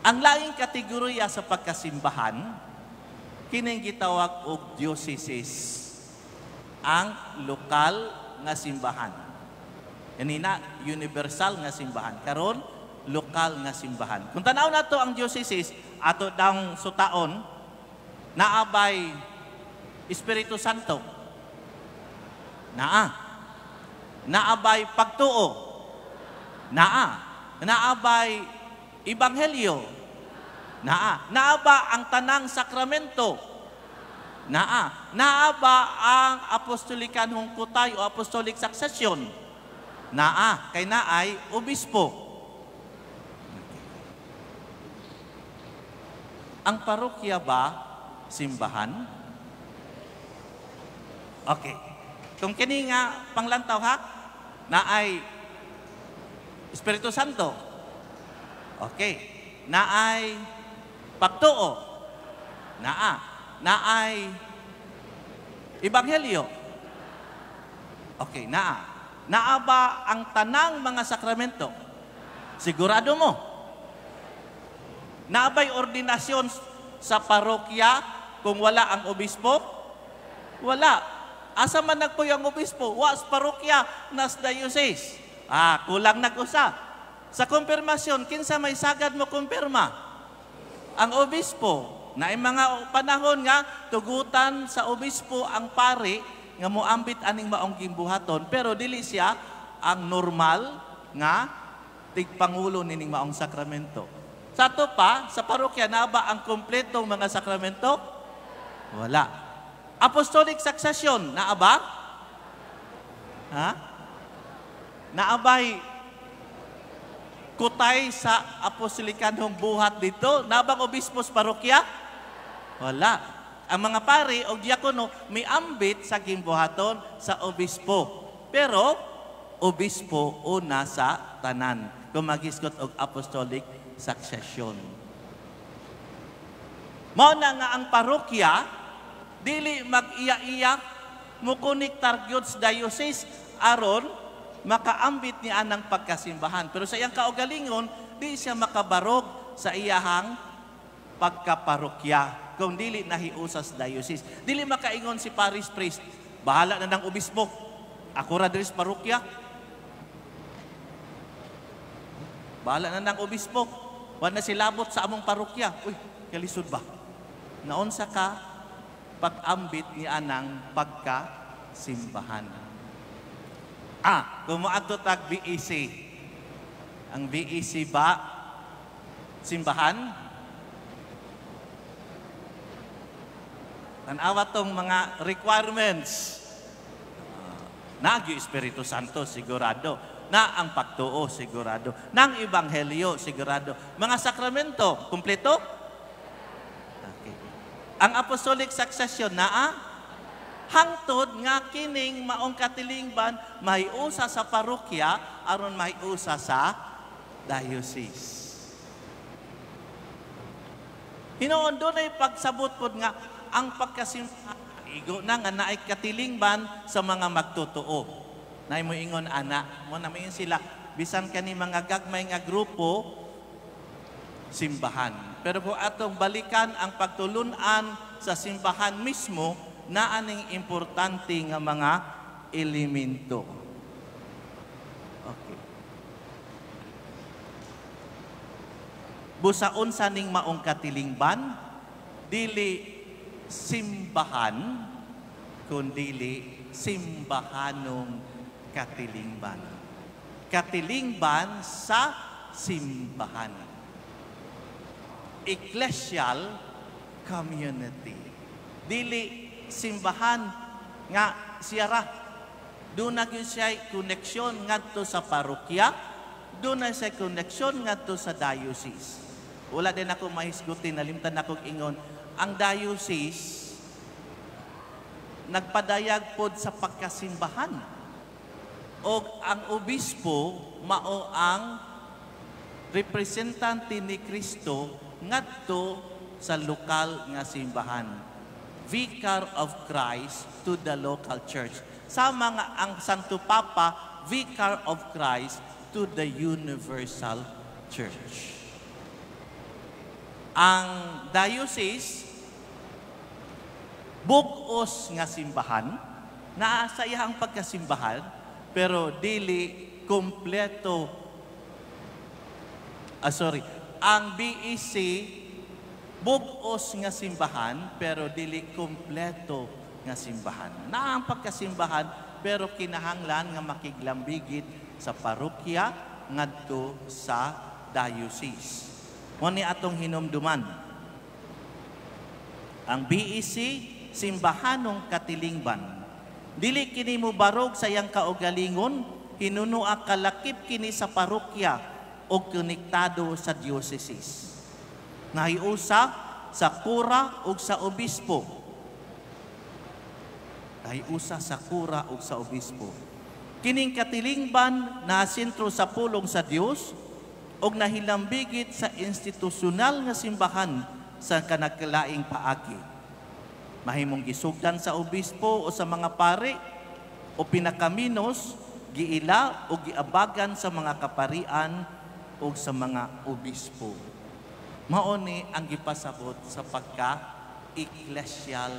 Ang laing kategorya sa pagkasimbahan, kining gitawag og dioceses, ang lokal nga simbahan. Kanina, universal nga simbahan. Karon, lokal nga simbahan. Kung tanaw nato ang dioceses, ato daw sutaon, naabay Espiritu Santo. Naa. Naabay pagtuo. Naa. Naabay ebanghelyo. Naa. Naa ba ang tanang sakramento? Naa. Naa ba ang apostolikanhong kutay o apostolic succession? Naa. Kay naay obispo. Ang parokya ba simbahan? Okay. Kung kini nga panglantaw ha, naay Espiritu Santo. Okay. Naay pagtuo. Naa. Naay ebanghelyo. Okay, naa. Naa ba ang tanang mga sakramento? Sigurado mo. Naa ba'y ordinasyon sa parokya kung wala ang obispo? Wala. Asa man nagpuyo ang obispo? Wa sa parokya, nas diocese. Ah, kulang nag-usa. Sa kumpirmasyon, kinsa may sagad mo kumpirma? Ang obispo. Na mga panahon nga tugutan sa obispo ang pari nga nga moambit aning maong gimbuhaton, pero dili siya ang normal nga tigpangulo nining maong sakramento. Sa ato pa, sa parokya, naa ba ang kompletong mga sakramento? Wala. Apostolic succession, naa ba? Ha? Naa bay kutay sa apostolikanhong buhat dito? Naa bang obispo sa parokya? Wala. Ang mga pari o diakono may ambit sa gimbuhaton sa obispo. Pero obispo una sa tanan kung magisgot og apostolic succession. Mao na nga ang parokya dili mag-iya-iya, mukonektar gyud sa diocese aron makaambit ni anang pagkasimbahan. Pero sa iyang kaugalingon, di siya makabarog sa iyahang pagkaparokya kung dili nahiusa sa diocese. Dili makaingon si parish priest, "Bahala na ng obispo. Ako ra diri sa parokya. Bahala na ng obispo. Wa na silabot sa among parokya." Uy, kalisod ba? Naunsa ka pag-ambit ni anang pagkasimbahan. Kung moadto tag BEC. Ang BEC ba simbahan? Tan-awa tong mga requirements. Naagyo Espiritu Santo, sigurado. Na ang pagtuo, sigurado. Nang Ebanghelyo, sigurado. Mga sakramento, kumpleto? Okay. Ang apostolic succession, naa? Hangtod nga kining maong katilingban mahiusa sa parokya aron mahiusa sa diocese. Hinoon, doon ay pagsabot pod nga ang pagkasimbahan, igo na nga naay katilingban sa mga magtotoo. Nay mo ingon ana, mo na moingon sila bisan kani mga gagmay nga grupo simbahan. Pero kung atong balikan ang pagtulun-an sa simbahan mismo, naaning importante nga mga elemento. Okay. Busaon sa ning maong katilingban, dili simbahan, kundili simbahanong katilingban. Katilingban sa simbahan. Ecclesial community. Dili simbahan nga siyara. Doon na gyud siya koneksyon ngadto sa parokya, doon na siya koneksyon ngadto sa diocese. Wala din ako mahisgutin, nalimtan akong ingon, ang diocese nagpadayag pod sa pagkasimbahan. O ang obispo mao ang representante ni Kristo ngadto sa lokal nga simbahan. Vicar of Christ to the local church. Sama nga ang Santo Papa, Vicar of Christ to the universal church. Ang diocese, bug-os nga simbahan, naa sa iyang pagkasimbahan, pero dili kompleto. Ang BEC, bug-os nga simbahan, pero dili kompleto nga simbahan. Naa ang pagkasimbahan, pero kinahanglan nga makiglambigit sa parokya ngadto sa diocese. Mo ni atong hinumduman. Ang BEC, simbahanong katilingban. Dili kini mobarog sa iyang kaugalingon, hinunua kalakip kini sa parokya o konektado sa diocese. Nahiusa sa kura ug sa obispo. Nahiusa sa kura ug sa obispo. Kining katilingban na sentro sa pulong sa Dios og nahilambigit sa institusyonal nga simbahan sa kanagkalaing paagi. Mahimong gisugdan sa obispo o sa mga pare o pinakaminos giila o giabagan sa mga kaparian o sa mga obispo. Mao ni ang gipasabot sa pagka-ecclesial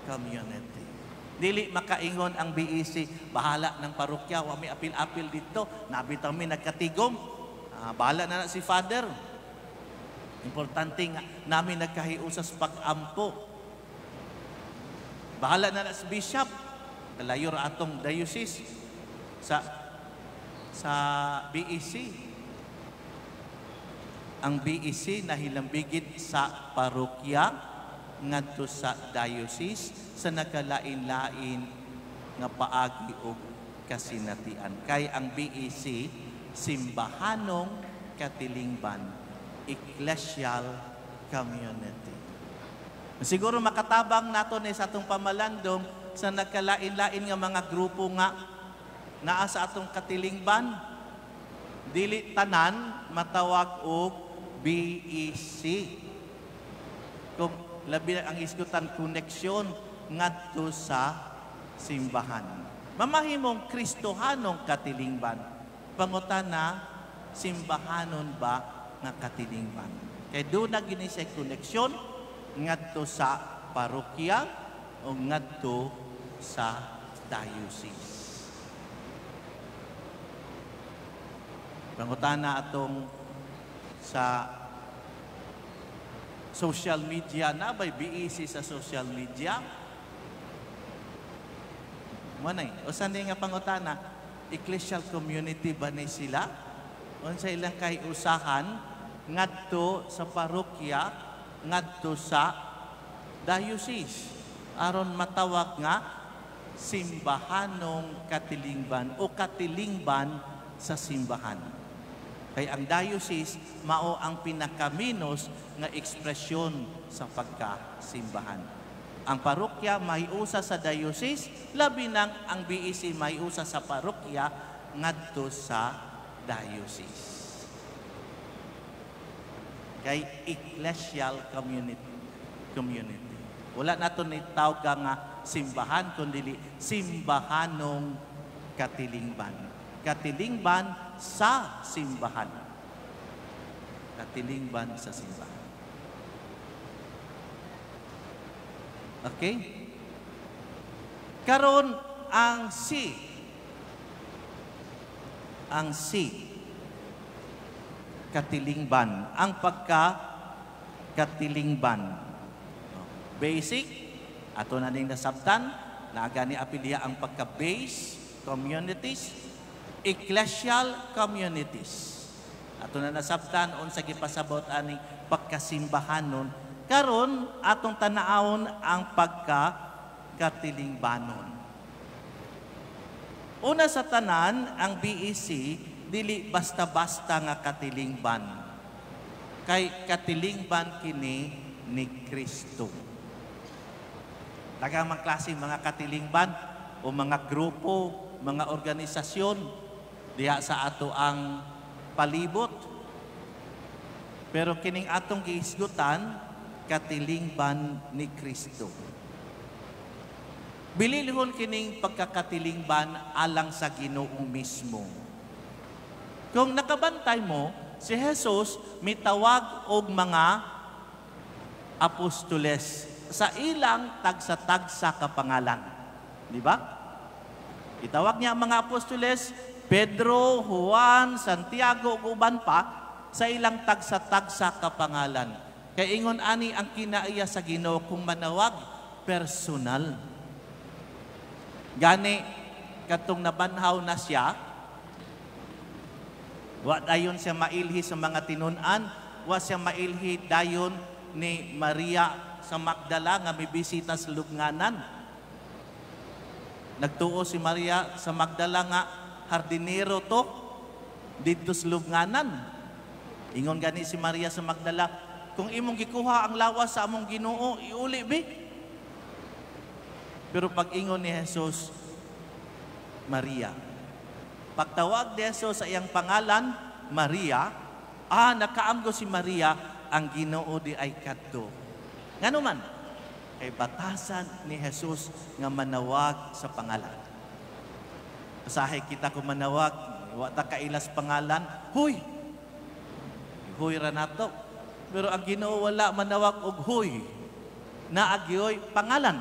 community. Dili makaingon ang BEC, bahala ng parokya, wa may apil-apil dito, nabitaw mi nagkatigom, bahala na si Father. Importante nga namin nagkahiusas pag-ampo. Bahala na si Bishop. Kalayo ra atong diocese sa BEC. Ang BEC nahilambigit sa parokya ngadto sa diocese sa nagkalain-lain nga paagi og kasinatian. Kay ang BEC, simbahanong katilingban, ecclesial community. Siguro makatabang nato ni sa atong pamalandong sa nagkalain-lain nga mga grupo nga naa sa atong katilingban. Dili tanan matawag og BEC. Kung labi na ang isgutan koneksyon ngadto sa simbahan. Mamahimong Kristohanong katilingban. Pangutana, simbahanon ba nga katilingban? Kay doon na gini siya koneksyon ngadto sa parokya o ngadto sa diocese. Pangutana atong sa social media, na ba'y BEC sa social media? Manay, o saan nga pangutana, ecclesial community ba ni sila? Unsa ilang kay usahan ngadto sa parokya, ngadto sa diocese, aron matawag nga simbahanong katilingban o katilingban sa simbahan. Kay ang diocese mao ang pinakaminos nga ekspresyon sa pagkasimbahan. Ang parokya maiusa sa diocese, labi nang ang BEC maiusa sa parokya ngadto sa diocese. Kay ecclesial community. Wala nato ni tawag nga simbahan kundi simbahanong katilingban. Katilingban sa simbahan. Katilingban sa simbahan. Okay? Karon ang C. Ang C. Katilingban. Ang pagka katilingban. Basic, ato na ning nasabtan, naaga ni apilya ang pagka-base communities, ecclesial communities. Ato na nasabtan unsa gipasabot aning pagkasimbahanon. Karon atong tan-awon ang pagka katilingbanon. Una sa tanan, ang BEC dili basta-basta nga katilingban. Kay katilingban kini ni Kristo. Daghang mga klase mga katilingban o mga grupo, mga organisasyon diha sa ato ang palibot. Pero kining atong gihisgutan, katilingban ni Kristo. Bililhon kining pagkakatilingban alang sa Ginoo mismo. Kung nakabantay mo, si Jesus mitawag og mga apostoles sa ilang tagsa-tagsa kapangalan. Di ba? Itawag niya ang mga apostoles, Pedro, Juan, Santiago, ug uban pa, sa ilang tagsa-tagsa kapangalan. Kay ingon ani ang kinaiya sa Ginoo kung manawag personal. Gani katong nabanhaw na siya, wa dayon siya mailhi sa mga tinun-an, wa siya mailhi dayon ni Maria sa Magdala nga mibisita sa lubnganan. Nagtuo si Maria sa Magdala nga hardinero to didto sa lubnganan. Ingon gani si Maria sa Magdala, kung imong gikuha ang lawas sa among Ginoo, iuli bi. Pero pag-ingon ni Jesus, Maria. Pagtawag ni Jesus sa iyang pangalan, Maria, nakaamgo si Maria, ang Ginoo di ay kadto. Ngano man, kay batasan ni Jesus nga manawag sa pangalan. Usahay kita kung manawag, wa ta kailas pangalan, huy! Huy ra nato. Pero ang Ginoo wala manawag og huy. Naagyoy pangalan.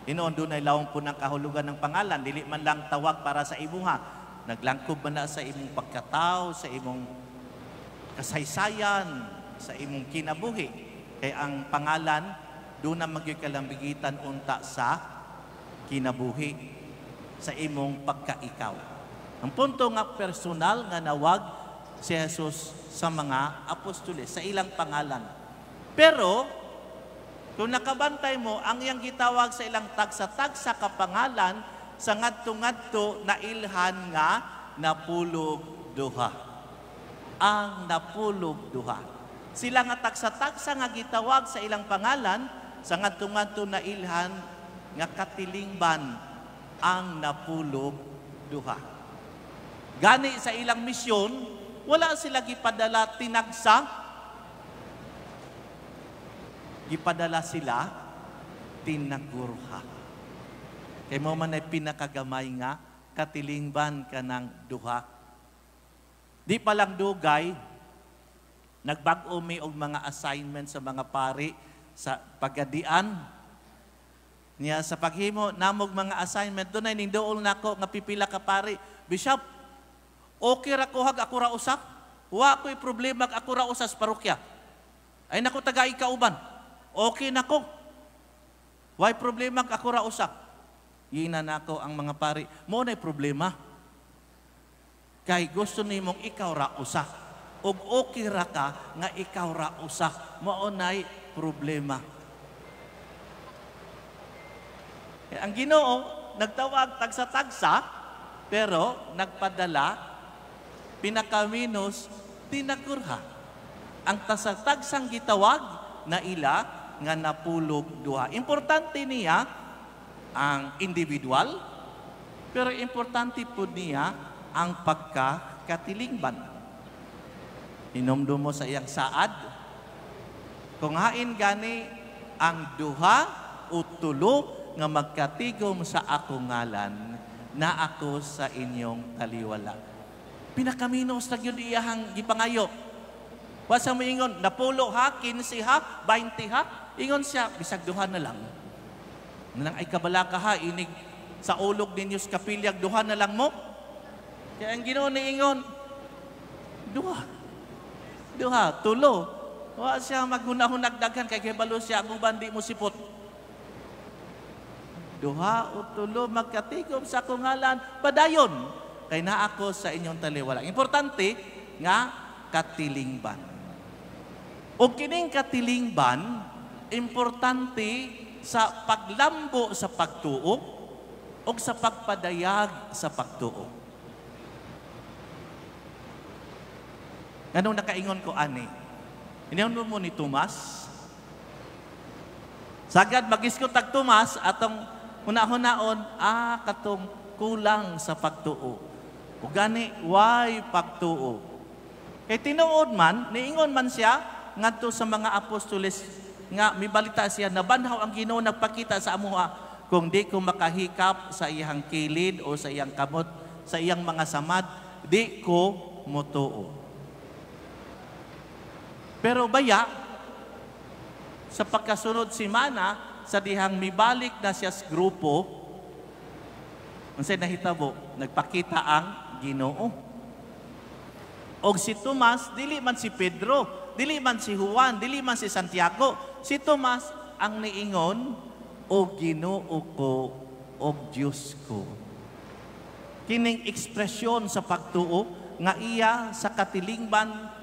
Hinoon dunay lawong po ng kahulugan ng pangalan, dili man lang tawag para sa imuha. Naglangkob man na sa imong pagkatao, sa imong kasaysayan, sa imong kinabuhi. Kay ang pangalan, doon na magyuy kalambigitan unta sa kinabuhi. sa imong pagkaikaw. Ang punto nga personal nga nawag si Jesus sa mga apostoles, sa ilang pangalan. Pero, kung nakabantay mo, ang iyang gitawag sa ilang tagsa-tagsa ka pangalan, sa ngadto-ngadto na ilhan nga napulog duha. Ang napulog duha. Sila nga tagsa-tagsa nga gitawag sa ilang pangalan, sa ngadto-ngadto na ilhan nga katilingban ang napulog duha. Gani sa ilang misyon, wala sila gipadala tinagsa, gipadala sila tinagurha. Kay mo man ay pinakagamay nga katilingban kanang duha. Di pa lang dugay, nagbag-o mi og mga assignment sa mga pari sa pagadian. Niya sa paghimo namog mga assignment, dunay ning duol nako nga pipila ka pari. "Bishop, okay ra ko hag ako ra usa. Wa ko'y problema ako ra usa sa parokya. Ay nako tagay kauban. Okay nako. Way problema ako ra usa." Gina nako ang mga pari, mo na'y problema. Kay gusto nimong ikaw ra usa. Ug okay ra ka nga ikaw ra usa. Mao na'y problema. Ang Ginoo nagtawag tagsa-tagsa, pero nagpadala pinakaminos tinagurha. Ang tagsa-tagsang gitawag na ila nga napulog duha. Importante niya ang individual, pero importante po niya ang pagkakatilingban. Hinumdum mo sa iyang saad, kung hain gani ang duha o tulo nga magkatigom sa akong ngalan, na ako sa inyong taliwala. Pinakaminos na gyud iyahang gipangayo. Wa sa moingon, napulo ha, 15 ha, 20 ha. Ingon siya, bisag duha na lang. Nang ay kabalaka ha, inig sa ulog ninyo sa kapilyag, duha na lang mo. Kaya ang Ginoo niingon, duha. Duha, tulo. Wa siya maghunahunag daghan kay kibalo siya ang uban di mo sipot. Duha o tulo magkatigom sa akong ngalan, padayon kay naa ako sa inyong taliwala. Importante nga katilingban. O kining katilingban, importante sa paglambo sa pagtuo o sa pagpadayag sa pagtuo. Anong nakaingon ko ani? Ingon mo ni Tomas? Sagad magiskot tag Tomas atong hunahunahon, katong kulang sa pagtuo. O gani, why pagtuo? Kay tinuod man, niingon man siya ngadto sa mga apostoles nga mibalita siya, nabanhaw ang Ginoo nagpakita sa amuha, kung di ko makahikap sa iyang kilid o sa iyang kamot, sa iyang mga samad, di ko motuo. Pero baya, sa pagkasunod si Mana, sa dihang mibalik na siya sa grupo, unsay nahitabo, nagpakita ang Ginoo. Og si Tomas, dili man si Pedro, dili man si Juan, dili man si Santiago, si Tomas ang niingon, "O Ginoo ko, o Diyos ko." Kining ekspresyon sa pagtuo nga iya sa katilingban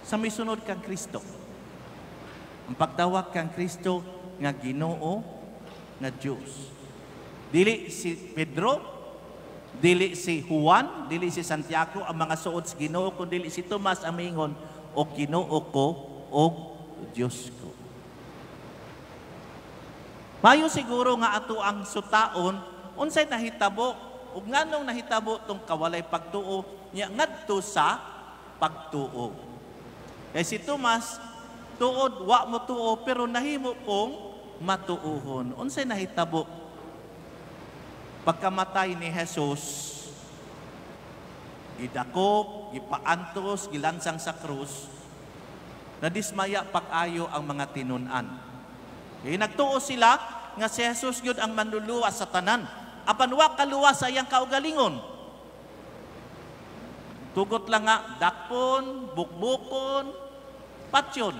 sa misunod kang Kristo. Ang pagtawag kang Kristo nga Ginoo nga Dios. Dili si Pedro, dili si Juan, dili si Santiago ang mga suod sa Ginoo, kun dili si Tomas ang miingon, "O Ginoo ko, o Dios ko." Mayo siguro nga ato ang sutaon unsay nahitabo ug nganong nahitabo tong kawalay pagtuo nya ngadto sa pagtuo. Kay si Tomas tuod wa mo tuo pero nahimo kong matuohon. Unsay nahitabo? Pagkamatay ni Jesus, gidakop, gipaantos, gilansang sa krus, nadismaya pag-ayo ang mga tinun-an. Kaya nagtuo sila nga si Jesus gyud ang manluluwas sa tanan. Apan wa kaluwas sa iyang kaugalingon. Tugot lang nga, dakpon, bukbukon, patyon.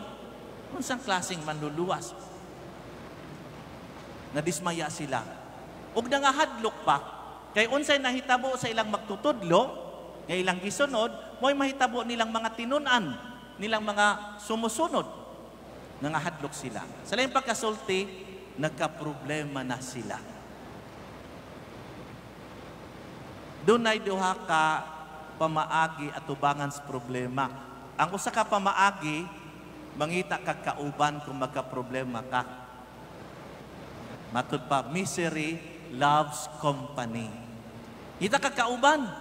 Unsang klaseng manluluwas? Nadismaya sila. Ug nangahadlok pa kay unsay nahitabo sa ilang magtutudlo nga ilang gisunod, mo'y mahitabo nilang mga tinun-an, nilang mga sumusunod. Nangahadlok sila. Sa laing pagkasulti, nagkaproblema na sila. Dunay duha ka pamaagi atubangan sa problema. Ang usa ka pamaagi, mangita kag kauban kung magkaproblema ka. Matud pa, misery loves company. Ngita kag kauban.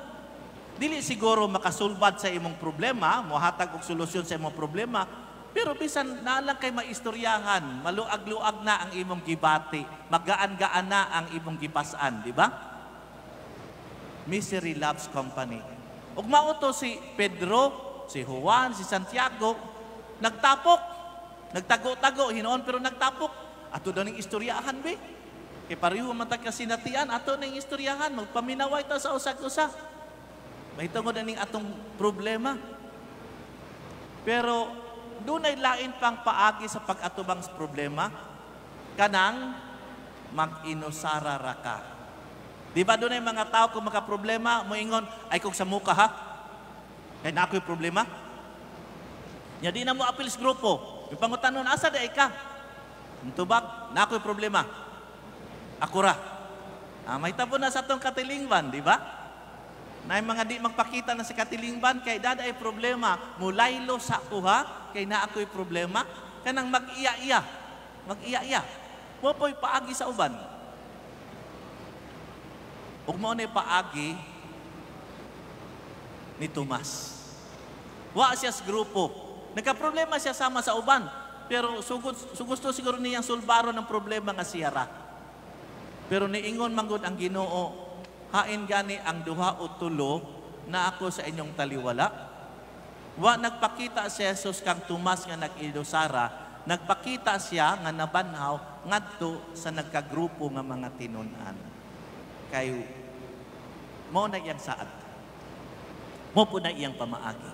Dili siguro makasulbad sa imong problema, mohatag og solusyon sa imong problema, pero bisan naa lang kay maistoryahan, maluag-luag na ang imong gibati, magaan-gaan na ang imong gipas-an, di ba? Misery loves company. Ug mao to si Pedro, si Juan, si Santiago, nagtapok. Nagtago-tago hinuon pero nagtapok. Ato daw ning istoryahan be. Kay pareho man tag kasinatian, ato ning istoryahan, magpaminaway ta sa usag-usa. Mahitungod ning atong problema. Pero dunay lain pang paagi sa pag-atubang sa problema, kanang mag-inusara ra ka. Di ba dunay mga tao kung makaproblema, moingon, ay kog sa muka ha? Kay na ako'y problema. Nya di na mo apil sa grupo. Yung pangutanon, asa di ka? Tubag, na ako'y problema. Ako ra. Mahitabo na sa atong katilingban, di ba? Na yung mga di magpakita na sa katilingban, kay dada ay problema, mulaylo sa kuha, kay na ako'y problema, kanang mag-iya-iya. Mag-iya-iya. Mo po'y paagi sa uban. Ug mao ni paagi ni Tomas. Wa siya sa grupo. Nagka-problema siya sama sa uban, pero sugusto siguro niyang sulbaro ng problema nga siya ra. Pero niingon manggod ang Ginoo, hain gani ang duha o tulo na ako sa inyong taliwala. Wa nagpakita si Jesus kang Tomas nga nag-ilusara, nagpakita siya nga nabanhaw ngadto sa nagkagrupo nga mga tinun-an. Kay mao na iyang saad. Mao po na iyang pamaagi.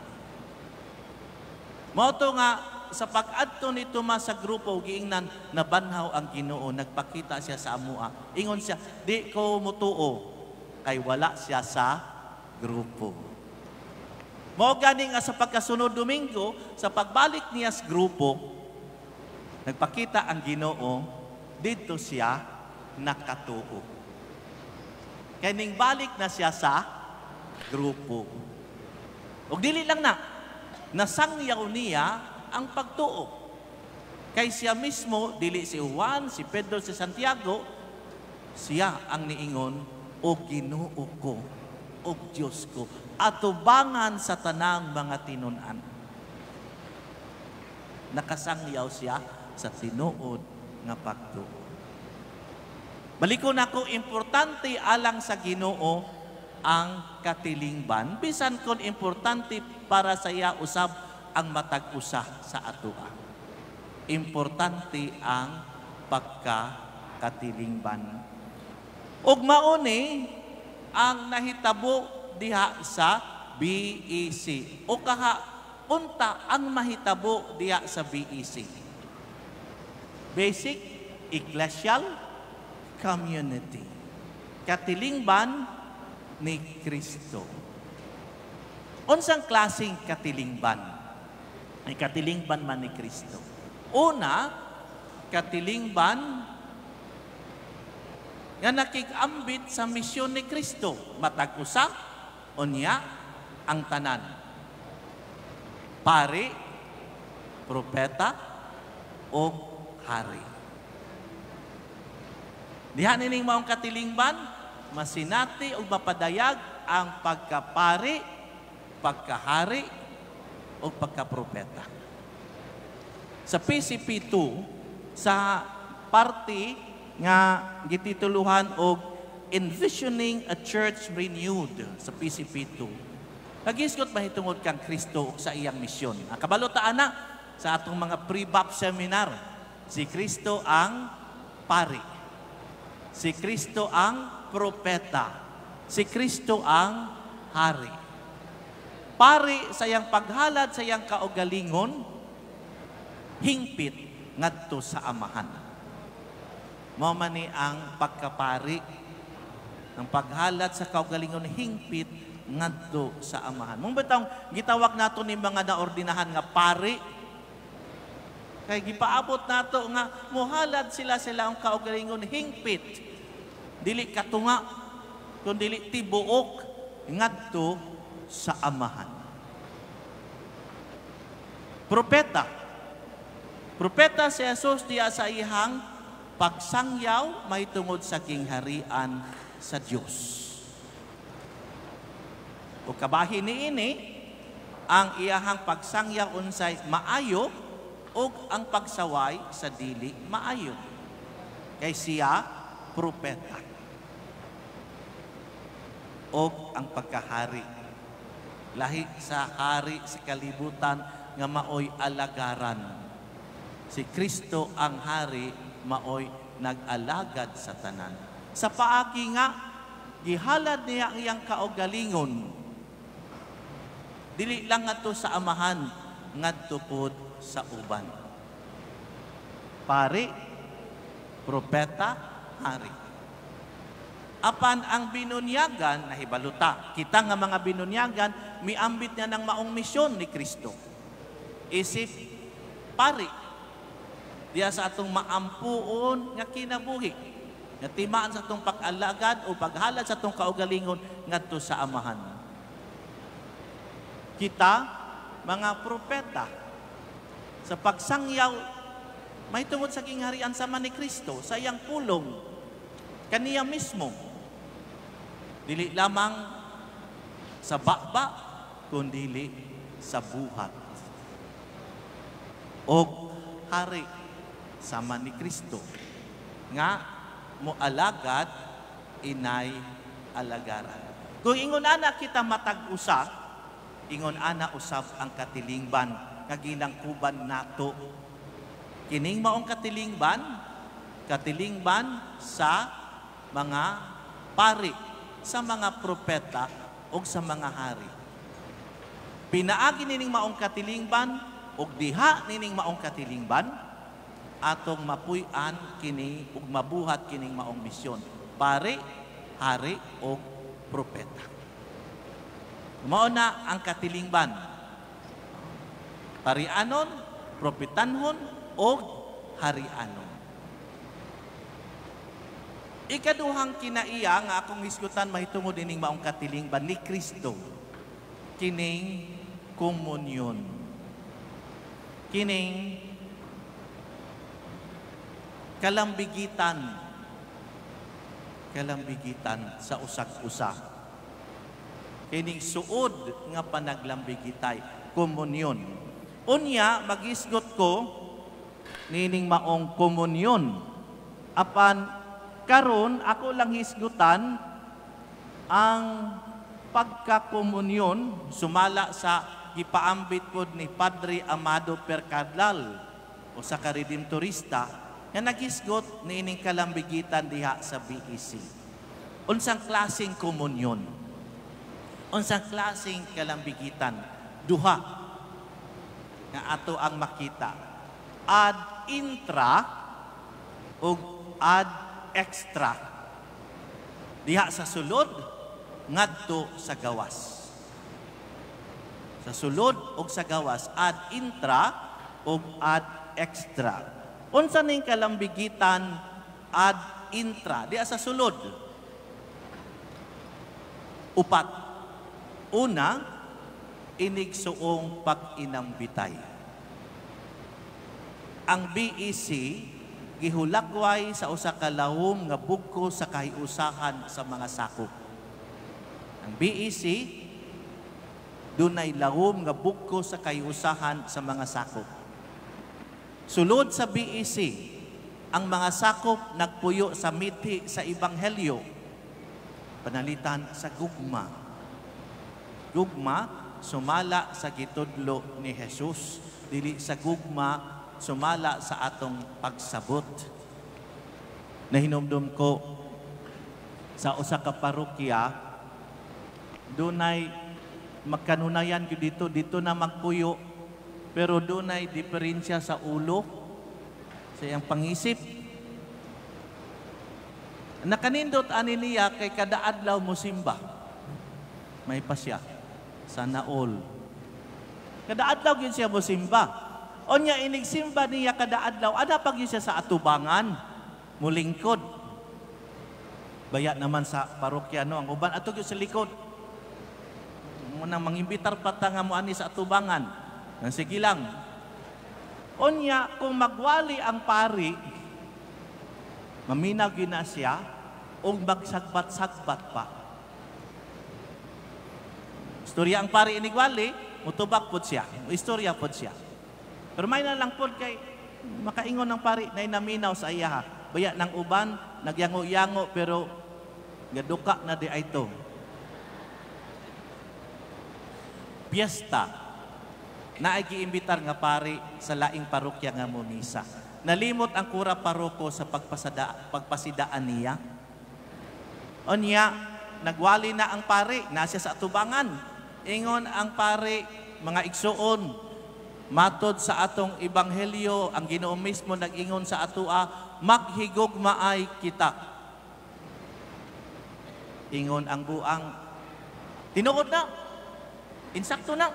Mao to nga sa pag-adto ni Tomas sa grupo giingnan nabanhaw ang Ginoo, nagpakita siya sa amoa. Ingon siya, di ko mutuo kay wala siya sa grupo. Mao gani nga sa pagkasunod Domingo, sa pagbalik niya sa grupo, nagpakita ang Ginoo, didto siya nakatuo. Kay ning balik na siya sa grupo. Og dili lang na, nasangyaw niya ang pagtuo. Kay siya mismo, dili si Juan, si Pedro, si Santiago, siya ang niingon, o Ginoo ko, o Diyos ko, atubangan sa tanang mga tinun-an. Nakasangyaw siya sa tinuod nga pagtuo. Balikon ako, importante alang sa Ginoo ang katilingban, bisan kon importante para sa iya usab ang matag usa sa atoa. Importante ang pagkakatilingban. Ug mauni ang nahitabo diha sa BEC. O kaha unta ang mahitabo diha sa BEC. Basic Ecclesial Community. Katilingban ni Kristo. Unsang klaseng katilingban? Ay katilingban man ni Kristo. Una, katilingban nga nakig-ambit sa misyon ni Kristo. Matag usa, unya ang tanan. Pari, propeta, o hari. Diha nining maong katilingban, masinati o mapadayag ang pagkapari, pagkahari, o pagkapropeta. Sa PCP 2, sa party nga gitituluhan og Envisioning a Church Renewed sa PCP 2, nagisgot mahitungod kang Kristo sa iyang misyon. Kabalo ta ana sa atong mga pre-bap seminar, si Kristo ang pari, si Kristo ang propeta, si Kristo ang hari. Pari sa iyang paghalad sa iyang kaugalingon, hingpit ngadto sa Amahan. Mao man ni ang pagkapari Ang paghalad sa kaugalingon hingpit ngadto sa Amahan. Mao bitawng gitawag nato ni mga naordinahan nga pari, kay gipaabot nato nga mohalad sila sila ang kaugalingon hingpit, dili katunga, kun dili tibuok ngadto sa Amahan. Propeta. Propeta si Jesus diya sa iyang pagsangyaw mahitungod sa gingharian sa Dios. O kabahin niini ang iyahang pagsangyaw unsay maayo ug ang pagsaway sa dili maayo. Kay siya propeta. Og ang pagkahari. Lahi sa hari sa kalibutan nga maoy alagaran. Si Kristo ang hari, maoy nag-alagad sa tanan. Sa paagi nga gihalad niya ang iyang kaugalingon. Dili lang ngadto sa Amahan, ngadto pod sa uban. Pari, propeta, hari. Apan ang binunyagan, nahibaluta kita nga mga binunyagan, miambit niya ng maong misyon ni Kristo. Isip pari, diya sa atong maampuon nga kinabuhi, nga timaan sa atong pag-alagad o paghalad sa atong kaugalingon ngadto sa Amahan. Kita, mga propeta, sa pagsangyaw, mahitungod sa gingharian sama ni Kristo, sa iyang pulong, kaniya mismo. Dili lamang sa baba, kundili sa buhat. Og hari sama ni Kristo nga moalagad inay alagaran. Kung ingon ana kita matag usa, ingon ana usab ang katilingban nga gilangkuban nato. Kining maong katilingban, katilingban sa mga pari, sa mga propeta ug sa mga hari. Pinaagi nining maong katilingban ug diha nining maong katilingban atong mapuy-an kini ug mabuhat kining maong misyon. Pari, hari ug propeta. Mao na ang katilingban. Parianon, propetanhon ug harianon. Ikaduhang kinaiya nga akong hisgutan mahitungod ining maong katilingban ni Kristo, kining komunyon. Kining kalambigitan. Kalambigitan sa usag-usa. Kining suod nga panaglambigitay, komunyon. Unya, magisgot ko nining maong komunyon. Apan karon ako lang hisgutan ang pagkakomunyon sumala sa gipaambit pod ni Padre Amado Percadlal o sa ka-Redemptorista nga naghisgot niining kalambigitan diha sa BEC. Unsang klaseng komunyon? Unsang klaseng kalambigitan? Duha nga ato ang makita. Ad intra ug ad extra. Diha sa sulod ngadto sa gawas. Sa sulod ug sa gawas, ad intra ug ad extra. Unsa ning kalambigitan ad intra? Diha sa sulod. Upat. Una, inigsuong pag-inambitay. Ang BEC gihulakway sa usa ka lawom nga bugko sa kahiusahan sa mga sakop. Ang BEC dunay lawom nga bugko sa kahiusahan sa mga sakop. Sulod sa BEC, ang mga sakop nagpuyo sa mithi sa ebanghelyo, panalitan sa gugma. Gugma sumala sa gitudlo ni Jesus, dili sa gugma sumala sa atong pagsabot. Nahinumdum ko sa usa ka parokya, dunay magkanunayan gyud dito, dito na magpuyo, pero dunay diferensya sa ulo, sa iyang pangisip. Nakanindot ani niya kay kada adlaw mo simba. May pa siya. Sana all. Kada adlaw gyud siya mo simba. Unya inig simba niya kada adlaw, ana pa gyud siya sa atubangan, mulingkod. Baya naman sa parokya, no, ang uban ato gyud sa likod. Munang mangimbitar pa ta nga moani sa atubangan. Nang sige lang. Unya kung magwali ang pari, maminaw gyud na siya ug magsagbat-sagbat pa. Istorya ang pari inigwali, mutubak pod siya. Istorya pod siya. Pero may na lang pod kay makaingon ng pari na naminaw sa iya. Baya ng uban, nagyango-yango pero gaduka na di ay to. Piyesta na ay giimbitar nga pari sa laing parokya nga momisa. Nalimot ang kura paroko sa pagpasidaan niya. Unya, nagwali na ang pari, nasa sa atubangan. Ingon ang pari, mga igsuon, matod sa atong ebanghelyo, ang Ginoo mismo nag-ingon sa atoa, maghigugmaay kita. Ingon ang buang, tinuod na, insakto na.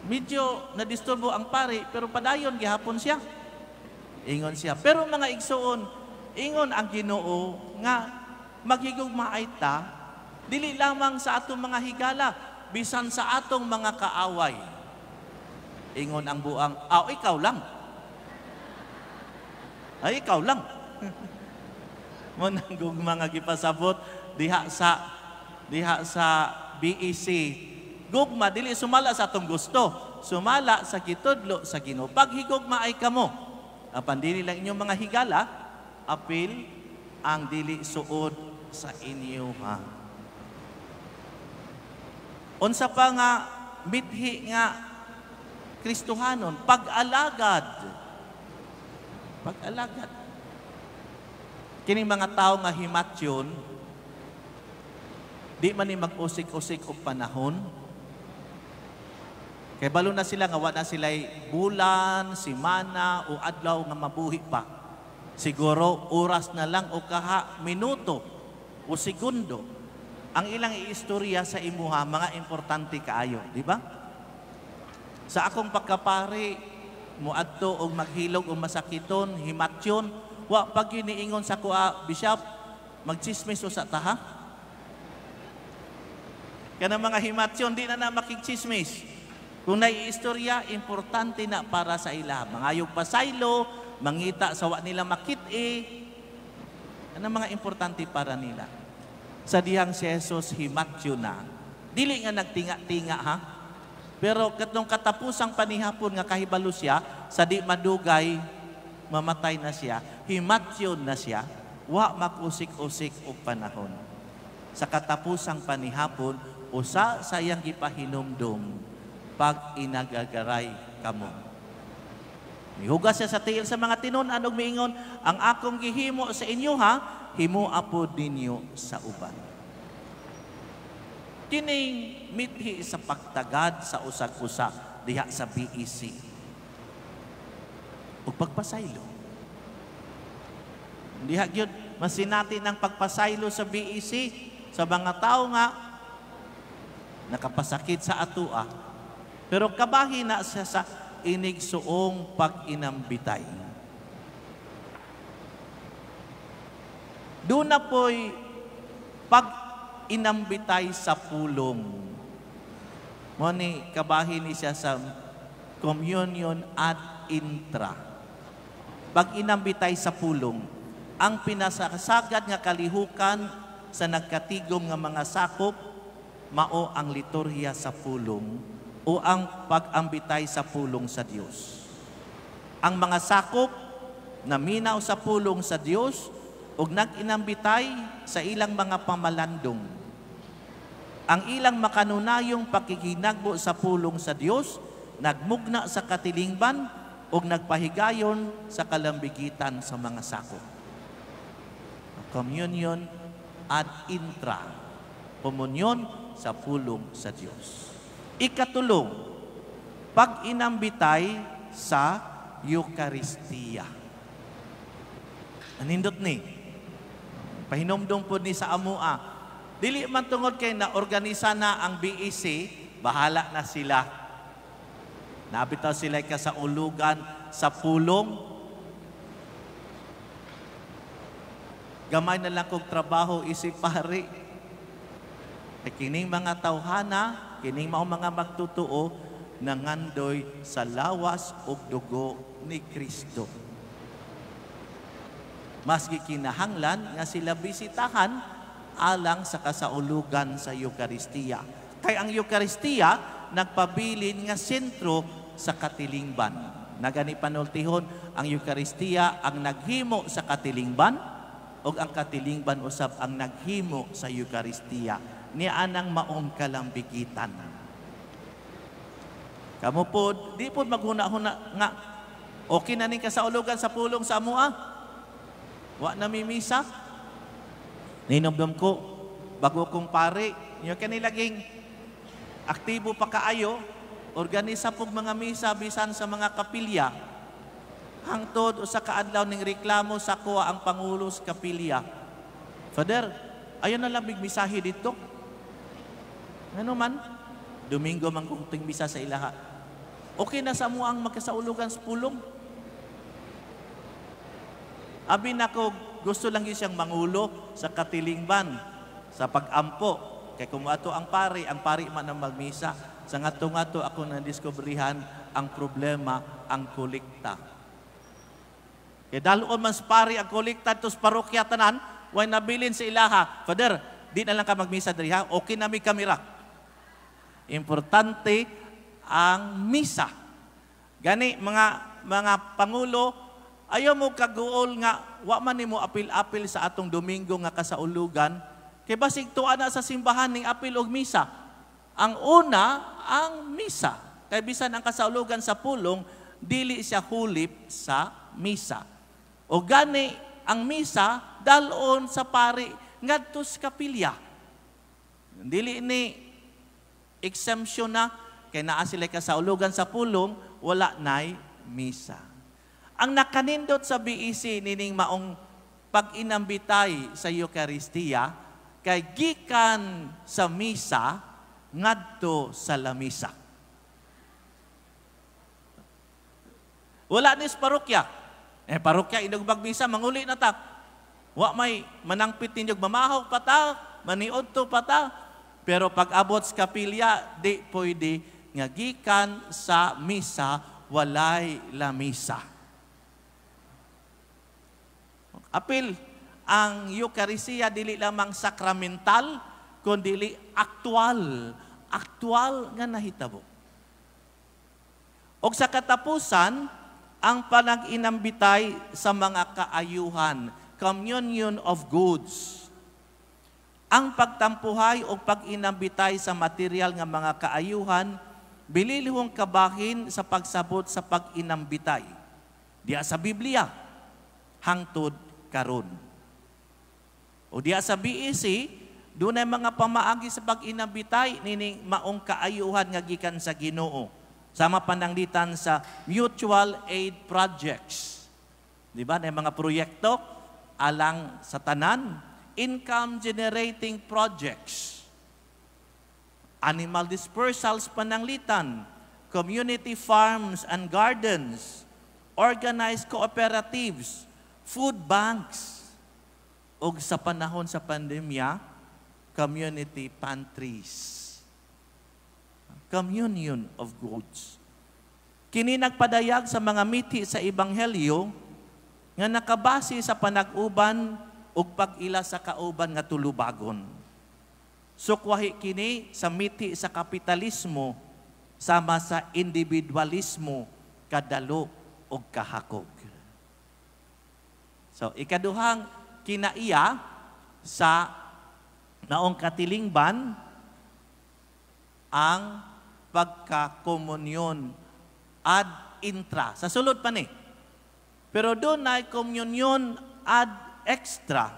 Medyo nadisturbo ang pari, pero padayon gihapon siya. Ingon siya. Pero mga igsuon, ingon ang Ginoo nga maghigugmaay ta, dili lamang sa atong mga higala, bisan sa atong mga kaaway. Ingon ang buang, aw, ikaw lang. Ay, ikaw lang. Munang gugma nga gipasabot diha sa BEC. Gugma dili sumala sa atong gusto, sumala sa gitudlo sa Ginoo. Paghigugma ay kamo. Apan dili lang inyong mga higala, apil ang dili suod sa inyo ha. Unsa pa nga mithi nga Kristohanon, pag-alagad. Pag-alagad. Kining mga tao nga himatyon, di man ni mag-usik-usik og panahon. Kay balo na sila nga wa na sila'y bulan, simana o adlaw nga mabuhi pa. Siguro oras na lang o kaha minuto o segundo. Ang ilang iistorya sa imuha mga importante kaayo, di ba? Sa akong pagkapari, muadto og maghilog og masakiton, himatyon, wa pag niingon sa kuha, "Bishop, magchismis o sa taha." Kana mga himatyon, di na na makigchismis. Kung naiistorya, importante na para sa ila. Mangayog pasaylo, mangita sa wa nila makit-i. Ano mga importante para nila. Sa dihang si Jesus himatyon na, dili nga nagtinga-tinga ha, pero katong katapusang panihapon nga kahibalo siya, sa di madugay, mamatay na siya, himatyon na siya, wa makusik-usik og panahon. Sa katapusang panihapon, usa sa iyang gipahinumdum, pag inagagaray kamo. Mihugas siya sa tiil sa mga tinun-an ug miingon, "Ang akong gihimo sa inyo ha, himoa pod ninyo sa uban." Kining mithi sa pagtagad sa usag-usa diha sa BEC. Ug pagpasaylo. Diha gyud masinati ng pagpasaylo sa BEC sa mga tao nga nakapasakit sa atua. Pero kabahin na siya sa inigsuong pag-inambitay. Doon na po'y pag-inambitay sa pulong. Mo ni kabahin ni siya sa communion ad intra. Pag-inambitay sa pulong, ang pinasasagad nga kalihukan sa nagkatigom nga mga sakop, mao ang liturhiya sa pulong o ang pag-ambitay sa pulong sa Dios. Ang mga sakop naminaw sa pulong sa Dios ug nag-inambitay sa ilang mga pamalandong. Ang ilang makanunayong pakikinagbo sa pulong sa Dios nagmugna sa katilingban ug nagpahigayon sa kalambigitan sa mga sakop. Communion ad intra. Komunyon sa pulong sa Dios. Ikatulong, pag-inambitay sa Eucharistia. Anindot ni. Pahinumdum po ni sa amoa. Dili man tungod kay na-organisa na ang BEC, bahala na sila. Nabitaw sila kasaulugan sa pulong. Gamay na lang kog trabaho isip pari. Kay kining mga tawhana, kining mao mga magtutuo, nangandoy sa lawas ug dugo ni Kristo. Maski kinahanglan nga sila bisitahan alang sa kasaulugan sa Eukaristiya. Kay ang Eukaristiya nagpabilin nga sentro sa katilingban. Nagani panultihon, ang Eukaristiya ang naghimo sa katilingban ug ang katilingban usab ang naghimo sa Eukaristiya. Niya anang maong kalambigitan. Kamo pod, di pod maghuna-huna nga okay na ning kasaulugan sa pulong sa amoa. Wa na mi misa. Ninomdom ko, bago kong pare, yung kanilaging aktibo pa kaayo, organisa pog mga misa bisan sa mga kapilya. Hangtod usa ka adlaw ning reklamo sa kuha ang pangulo sa kapilya. Father, ayon na lang misahe dito. Ngano man? Domingo man kung ting misa sa ilaha. Okay na sa mo ang magkasaulugan sa pulong. Abi nako, gusto lang yun siyang mangulo sa katilingban, sa pag-ampo. Kay kung ato ang pari man ang magmisa. Sa ngato-ngato ako nadiskubrihan ang problema, ang kolekta. Kay daloon man sa pari ang kolekta tos parokya tanan, way nabilin sa ilaha. Father, di na lang ka magmisa diri ha, okay na mi kamera. Importante ang misa. Gani mga pangulo, ayaw mo kaguol nga wa man nimo apil-apil sa atong Domingo nga kasaulugan, kay basig tuwa na sa simbahan ning apil og misa. Ang una, ang misa. Kay bisan ang kasaulugan sa pulong, dili siya hulip sa misa. O gani ang misa dalon sa pari ngadto sa kapilya. Dili ni exemption na kay naa sila kasaulugan sa pulong, wala nay misa. Ang nakanindot sa BEC nining maong pag-inambitay sa Eukaristiya kay gikan sa misa ngadto sa lamisa. Wala ni sa parokya. Parokya inog magmisa manguli na ta. Wa may manangpit ninyog mamahaw pa ta, maniudto pa ta. Pero pag abot sa kapilya, di pwede nga gikan sa misa walay lamisa. Apil, ang Eukaristiya dili lamang sakramental, kundi aktual. Aktual nga nahitabo. Og sa katapusan, ang panag-inambitay sa mga kaayuhan, communion of goods. Ang pagtampuhay o pag-inambitay sa material nga mga kaayuhan, bililihong kabahin sa pagsabot sa pag-inambitay. Diya sa Biblia, hangtod karon. O diya sa BEC, dunay mga pamaagi sa pag-inambitay nining maong kaayuhan nga gikan sa Ginoo. Sama pananglitan sa mutual aid projects. Di ba? May mga proyekto alang sa tanan, income generating projects, animal dispersals pananglitan, community farms and gardens, organized cooperatives, food banks, ug sa panahon sa pandemya, community pantries. Communion of goods. Kini nagpadayag sa mga miti sa Ebanghelyo nga nakabase sa panag-uban ug pag-ila sa kauban nga tulubagon. Sukwahi kini sa miti sa kapitalismo sama sa individualismo kadalo ug kahakog. So, ikaduhang kinaiya sa naong katilingban ang pagkakomunyon ad intra. Sa sulod pa ni. Pero doon ay komunyon ad extra.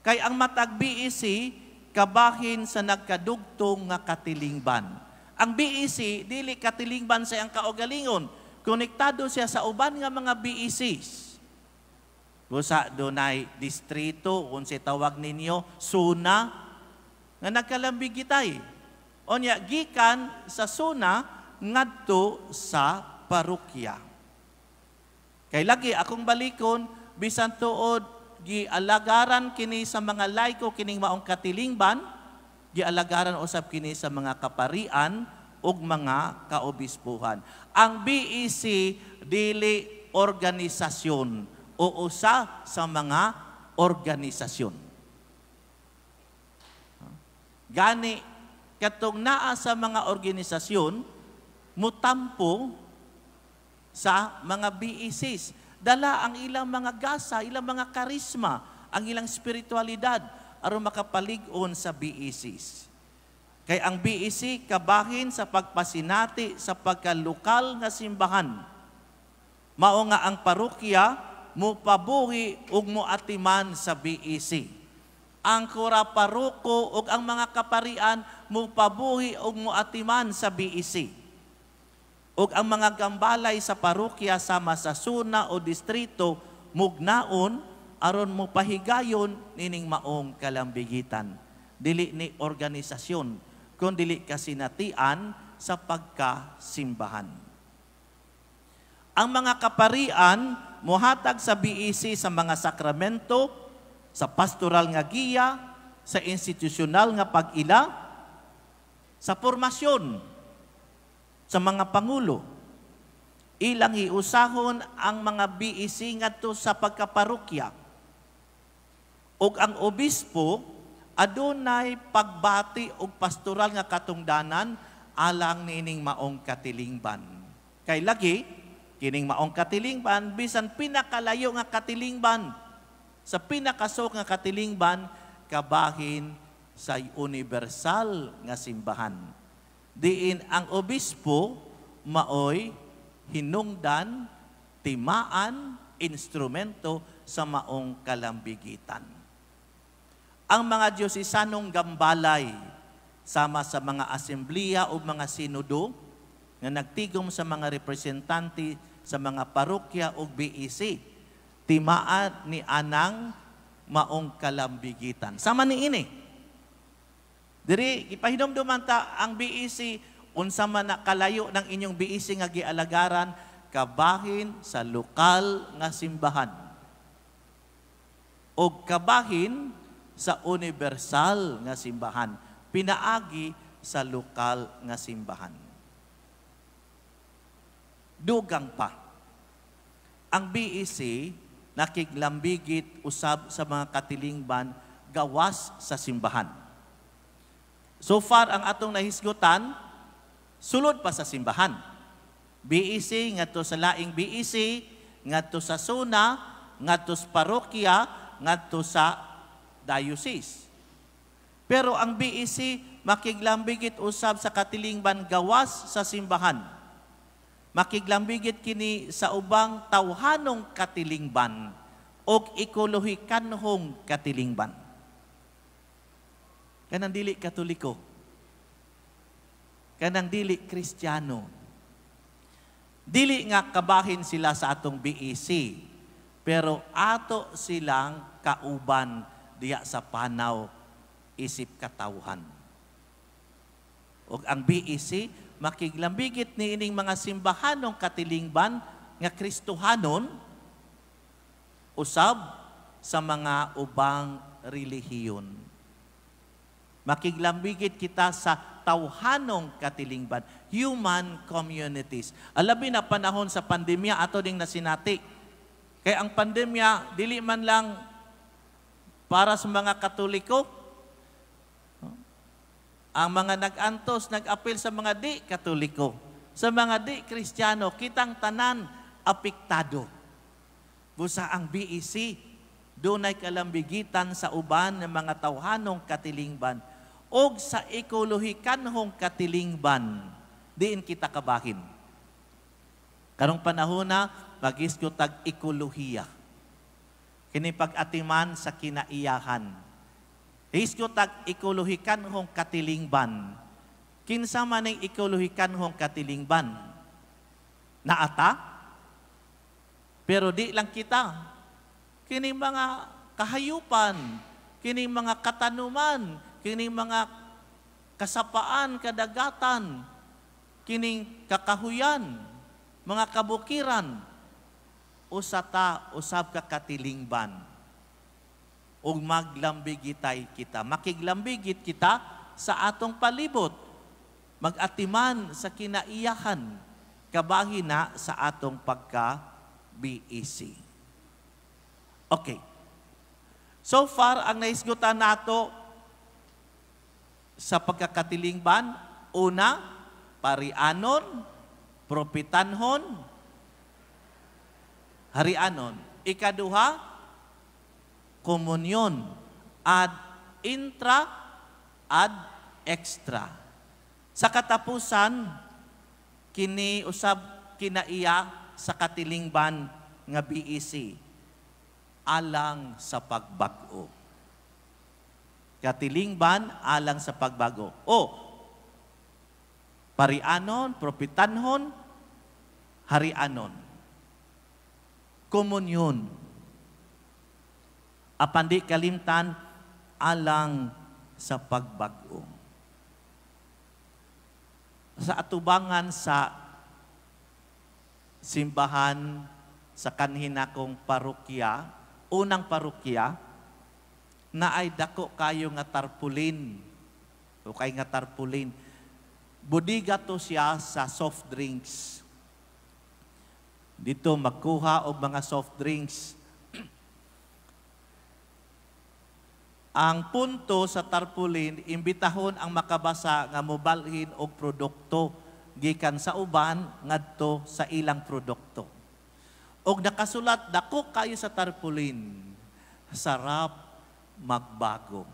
Kay ang matag BEC kabahin sa nagkadugtong nga katilingban. Ang BEC dili katilingban sa iyang kaugalingon. Konektado siya sa uban nga mga BECs. Busa dunay distrito, unsay tawag ninyo, suna, nga nagkalambigitay. Onya gikan sa suna ngadto sa parokya. Kay lagi akong balikon, bisan tuod gialagaran kini sa mga laiko kining maong katilingban, gialagaran usab kini sa mga kaparian ug mga kaobispuhan. Ang BEC dili organisasyon o usa sa mga organisasyon. Gani katong naa sa mga organisasyon mutampo sa mga BECs. Dala ang ilang mga gasa, ilang mga karisma, ang ilang spiritualidad aron makapalig-on sa BECs. Kay ang BEC kabahin sa pagpasinati sa pagkalokal nga simbahan. Mao nga ang parokya mopabuhi ug moatiman sa BEC. Ang kura paroko ug ang mga kaparian mopabuhi ug moatiman sa BEC. Ug ang mga gambalay sa parokya sama sa suna o distrito mugnaon aron mopahigayon nining maong kalambigitan. Dili ni organisasyon, kun dili kasinatian sa pagkasimbahan. Ang mga kaparian mohatag sa BEC sa mga sakramento, sa pastoral nga giya, sa institusyonal nga pag-ila, sa formasyon, sa mga pangulo. Ilang hiusahon ang mga BEC ngadto sa pagkaparokya. Ug ang obispo adunay pagbati og pastoral nga katungdanan alang niining maong katilingban. Kay lagi kining maong katilingban, bisan pinakalayo nga katilingban, sa pinakasok nga katilingban, kabahin sa universal nga simbahan. Diin ang obispo maoy hinungdan, timaan, instrumento sa maong kalambigitan. Ang mga diosesanong gambalay sama sa mga asembleya o mga sinodo nga nagtigom sa mga representante sa mga parokya o BEC, timaan ni anang maong kalambigitan. Sama ni ini. Diri ipahinumduman ta ang BEC, unsa man na kalayo ng inyong BEC nga gialagaran, kabahin sa lokal nga simbahan o kabahin sa universal nga simbahan, pinaagi sa lokal nga simbahan. Dugang pa, ang BEC nakiglambigit usab sa mga katilingban gawas sa simbahan. So far, ang atong nahisgutan, sulod pa sa simbahan. BEC, ngadto sa laing BEC, ngadto sa suna, ngadto sa parokya, ngadto sa diocese. Pero ang BEC, makiglambigit usab sa katilingban gawas sa simbahan. Makiglambigit kini sa ubang tawhanong katilingban o ekolohikanhong katilingban. Kanang dili Katoliko, kanang dili Kristiyano, dili nga kabahin sila sa atong BEC, pero ato silang kauban diya sa panaw isip katawhan. Og ang BEC makiglambigit niining mga simbahanong katilingban nga Kristohanon usab sa mga ubang relihiyon. Makiglambigit kita sa tawhanong katilingban, human communities. Alabi na panahon sa pandemya ato ding nasinati. Kay ang pandemya dili man lang para sa mga Katoliko. Ang mga nag-antos, nag-apil sa mga di Katoliko, sa mga di Kristiyano, kitang tanan apektado. Busa ang BEC, dunay kalambigitan sa uban ng mga tawhanong katilingban og sa ekolohikanhong katilingban, diin kita kabahin. Karong panahon na, magisgo tag ekolohiya. Kini pag-atiman sa kinaiyahan. Hisgo tag ekolohikanhong katilingban. Kinsa man ning ekolohikanhong katilingban? Naata? Pero di lang kita. Kining mga kahayupan, kining mga katanuman, kining mga kasapaan, kadagatan, kining kakahuyan, mga kabukiran, usa ta usab ka katilingban. Ug maglambigitay kita, makiglambigit kita sa atong palibot, magatiman sa kinaiyahan, kabahin na sa atong pagka-BEC. Okay. So far, ang nahisgutan nato sa pagkakatilingban, una, parianon, propitanhon, harianon. Ikaduha, komunyon, ad intra, ad extra. Sa katapusan, kini usab kinaiya sa katilingban nga BEC, alang sa pagbag-o. Katilingban alang sa pagbago. O, parianon, propitanhon, harianon. Komunyon. Apan di kalimtan alang sa pagbag-o. Sa atubangan sa simbahan sa kanhin akong parokya, unang parokya, na ay dako kayo nga tarpulin. O kay nga tarpulin. Budiga to siya sa soft drinks. Dito magkuha og mga soft drinks. Ang punto sa tarpulin, imbitahon ang makabasa nga mobalhin og produkto gikan sa uban ngadto sa ilang produkto. Og nakasulat dako kayo sa tarpulin, sarap magbago.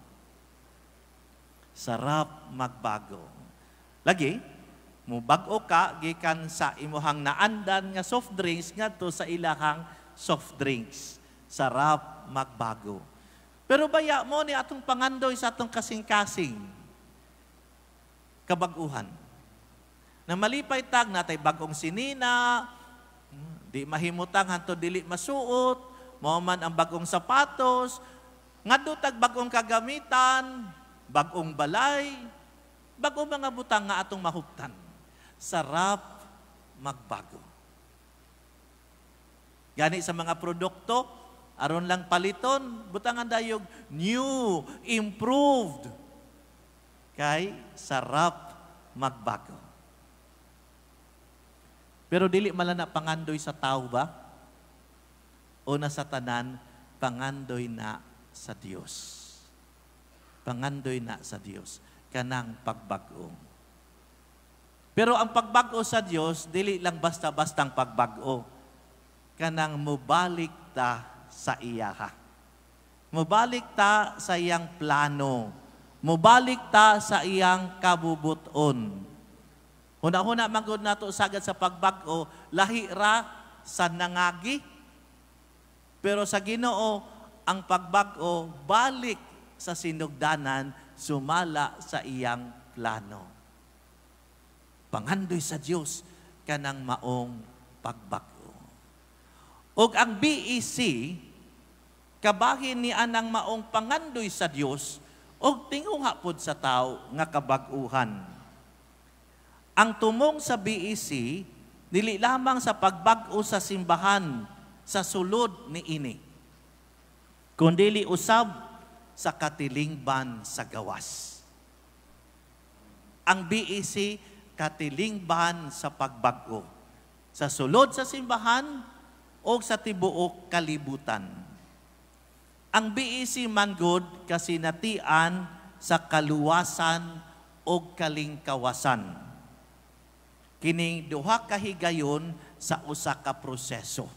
Sarap magbago. Lagi, mubag-o ka gikan sa imuhang naandan nga soft drinks ngadto sa ilahang soft drinks. Sarap magbago. Pero baya mo ni atong pangandoy sa atong kasing-kasing kabag-uhan. Na malipay tag natay bagong sinina, di mahimutang hanto dili masuot, mao man ang bagong sapatos, ngadto tag bagong kagamitan, bagong balay, bagong mga butang nga atong mahuptan. Sarap magbago. Gani sa mga produkto, aron lang paliton, butangan dayog new, improved. Kay sarap magbago. Pero dili man na pangandoy sa tao ba? O na sa tanan, pangandoy na sa Dios. Pangandoy na sa Dios kanang pagbag-o. Pero ang pagbag-o sa Dios dili lang basta-bastang pagbag-o. Kanang mobalik ta sa iyaha. Mobalik ta sa iyang plano. Mobalik ta sa iyang kabubuton. Huna-huna man gud nato sagad sa pagbag-o, lahi ra sa nangagi. Pero sa Ginoo, ang pagbag-o balik sa sinugdanan, sumala sa iyang plano. Pangandoy sa Dios kanang maong pagbag-o. Og ang BEC kabahin ni anang maong pangandoy sa Dios og tinguha pod sa tao nga kabag-uhan. Ang tumong sa BEC dili lamang sa pagbag-o sa simbahan sa sulod ni ini, kundili usab sa katilingban sa gawas. Ang BEC katilingban sa pagbag-o sa sulod sa simbahan o sa tibuok kalibutan. Ang BEC man gud kasinatian sa kaluwasan o kalingkawasan. Kining duha ka higayon sa usa ka proseso.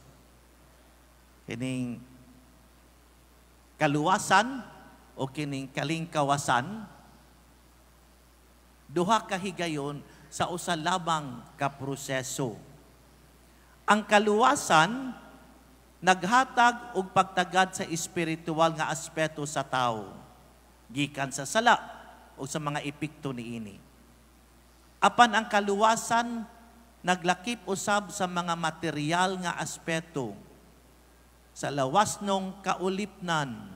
Kining kaluwasan o kining kalingkawasan, duha ka higayon sa usa lamang ka proseso. Ang kaluwasan naghatag og pagtagad sa espiritual nga aspeto sa tao, gikan sa sala o sa mga epekto niini. Apan ang kaluwasan naglakip usab sa mga material nga aspeto. sa lawas nung kaulipnan,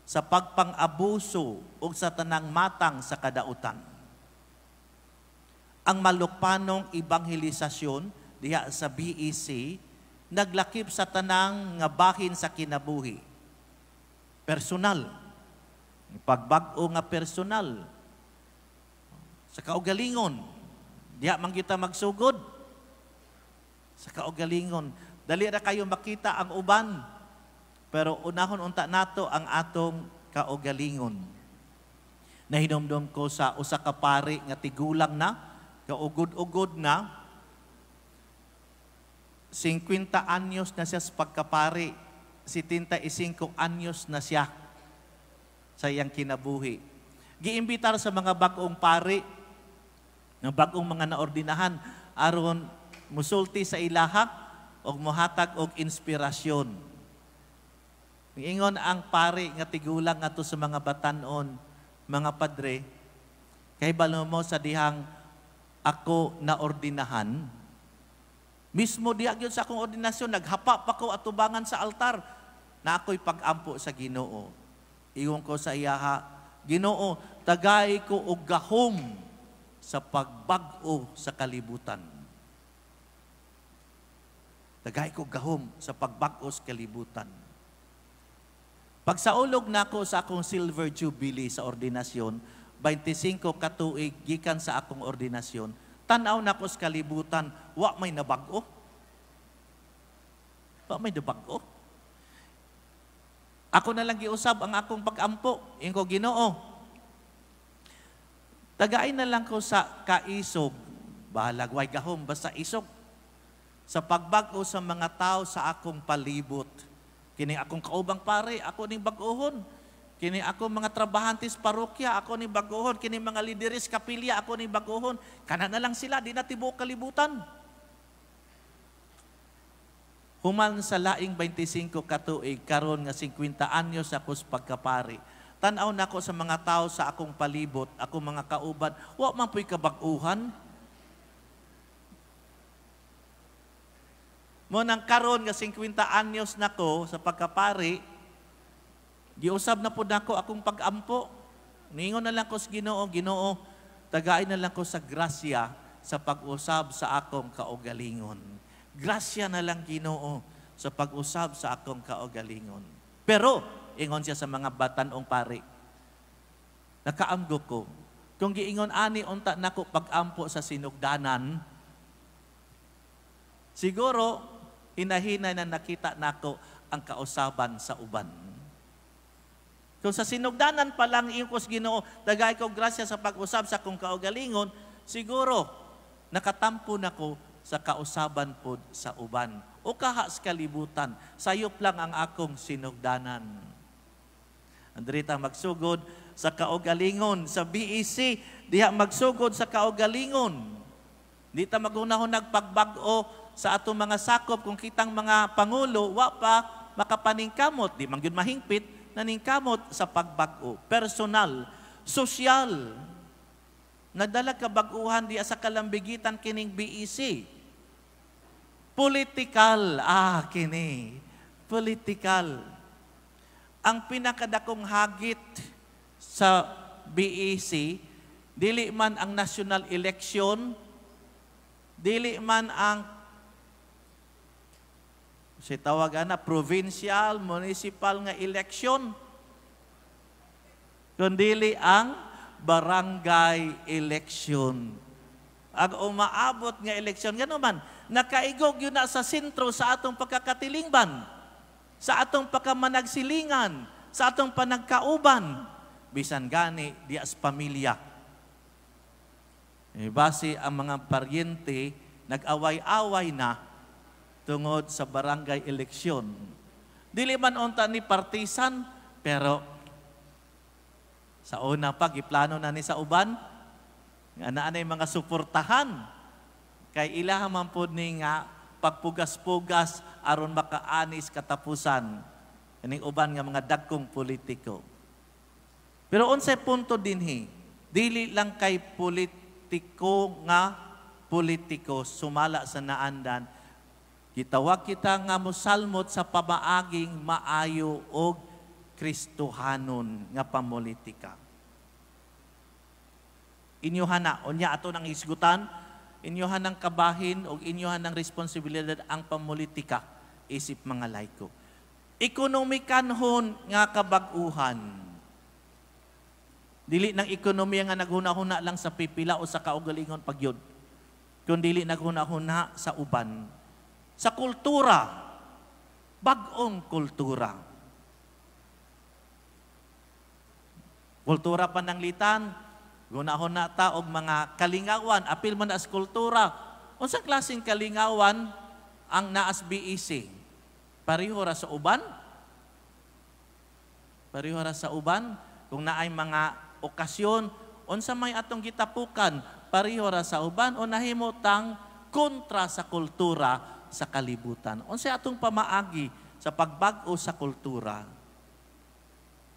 sa pagpang-abuso ug sa tanang matang sa kadautan. Ang malukpanong ebanghelisasyon diha sa BEC naglakip sa tanang nga bahin sa kinabuhi. Personal. Pagbag-o nga personal. Sa kaugalingon, diha man kita magsugod. Sa kaugalingon, dali ra kayo makita ang uban. Pero unahon unta nato ang atong kaugalingon. Nahinomdom ko sa usa ka pari nga tigulang na, kaugod-ugod na, 50 anyos na siya sa pagkapari, 75 anyos na siya sa iyang kinabuhi. Giimbitar sa mga bag-ong pari, ng bag-ong mga naordinahan, aron musulti sa ilaha og mohatag og inspirasyon. Ingon ang pari nga tigulang ngadto sa mga batanon, mga padre, kay balo mo sa dihang ako naordinahan, mismo diha gyud sa akong ordinasyon, naghapa pa ko atubangan sa altar, na ako'y pag-ampo sa Ginoo. Ingon ko sa iyaha, Ginoo, tagay ko og gahom sa pagbag-o sa kalibutan. Tagay ko gahom sa pagbag-o sa kalibutan. Pagsaulog nako sa akong silver jubilee sa ordinasyon, 25 katuig gikan sa akong ordinasyon, tan-aw nako sa kalibutan, wa may nabag-o. Wa may nabag-o. Ako na lang giusab ang akong pag-ampo. Ingon ko, Ginoo, tagain na lang ko sa kaisog, bahalag way gahom, basta isog, sa pagbag-o sa mga tao sa akong palibot. Kini akong kaubang pare, ako ning bag-ohon. Kini ako mga trabahante sa parokya, ako ning bag-ohon. Kini mga lideres kapilya, ako ning bag-ohon. Kana na lang sila, di na tibuok kalibutan. Human sa laing 25 katuig, karon nga 50 anyos ako sa pagkapari. Tan-aw nako sa mga tao sa akong palibot, akong mga kauban, wa man pu'y kabag-uhan. Mo nang karon nga 50 anyos nako sa pagkapari, giusab na pud nako akong pag-ampo. Ningon na lang ko sa Ginoo, Ginoo, tagain na lang ko sa grasya sa pag-usab sa akong kaugalingon. Grasya na lang Ginoo sa pag-usab sa akong kaugalingon. Pero ingon siya sa mga batan-ong pari, nakaamgo ko, kung giingon ani unta nako pag-ampo sa sinugdanan, siguro hinahinay na nakita nako ang kausaban sa uban. Kung sa sinugdanan pa lang ingon ko sa Ginoo, tagay ko grasya sa pag-usab sa akong kaugalingon, siguro nakatampo nako sa kausaban pod sa uban. O kaha sa kalibutan, sayop lang ang akong sinugdanan. Andrita magsugod sa kaugalingon, sa BEC, diha magsugod sa kaugalingon. Di ta magunahon nagpagbag-o sa atong mga sakop kung kitang mga pangulo, wa pa makapaningkamot, di man gyud mahingpit, naningkamot sa pagbag-o. Personal, sosyal. Nagdala kabag-uhan diha sa kalambigitan kining BEC. Political, kini. Political. Ang pinakadakong hagit sa BEC, dili man ang national election, dili man ang si tawag ana provincial, municipal nga election, kundili ang barangay election. Ang umaabot nga eleksyon, gano'n man, nakaigog yun na sa sentro sa atong pagkakatilingban, sa atong pagkamanagsilingan, sa atong panagkauban, bisan gani di as pamilya. Base ang mga paryente, nag-away-away na tungod sa barangay eleksyon. Dili man unta ni partisan, pero sa una pa, giplano na ni sa uban, nga naa nay mga suportahan. Kay ilaha man pod ni nga pagpugas-pugas aron makaanis katapusan kaning uban nga mga dagkong politiko. Pero unsay punto dinhi, dili lang kay politiko nga politiko sumala sa naandan, Gitawag kita nga mosalmot sa pamaaging maayo og Kristohanon nga pamulitika. Inyuhan na, unya ato nang hisgutan, inyuhan ng kabahin o inyuhan ng responsibilidad ang pamulitika isip mga laiko. Ekonomikanhon nga kabag-uhan. Dili ng ekonomiya nga naghuna-huna lang sa pipila o sa kaugalingon pagyud. Kun dili naghuna-huna sa uban. Sa kultura, bag-ong kultura. Kultura pananglitan, gunahon na ta og mga kalingawan, apil man na sa kultura. Unsang klaseng kalingawan ang naas BEC? Pareho ra sa uban? Pareho ra sa uban? Kung naay mga okasyon, unsa may atong gitapukan, pareho ra sa uban o nahimo tang kontra sa kultura sa kalibutan? Unsa atong pamaagi sa pagbag-o sa kultura?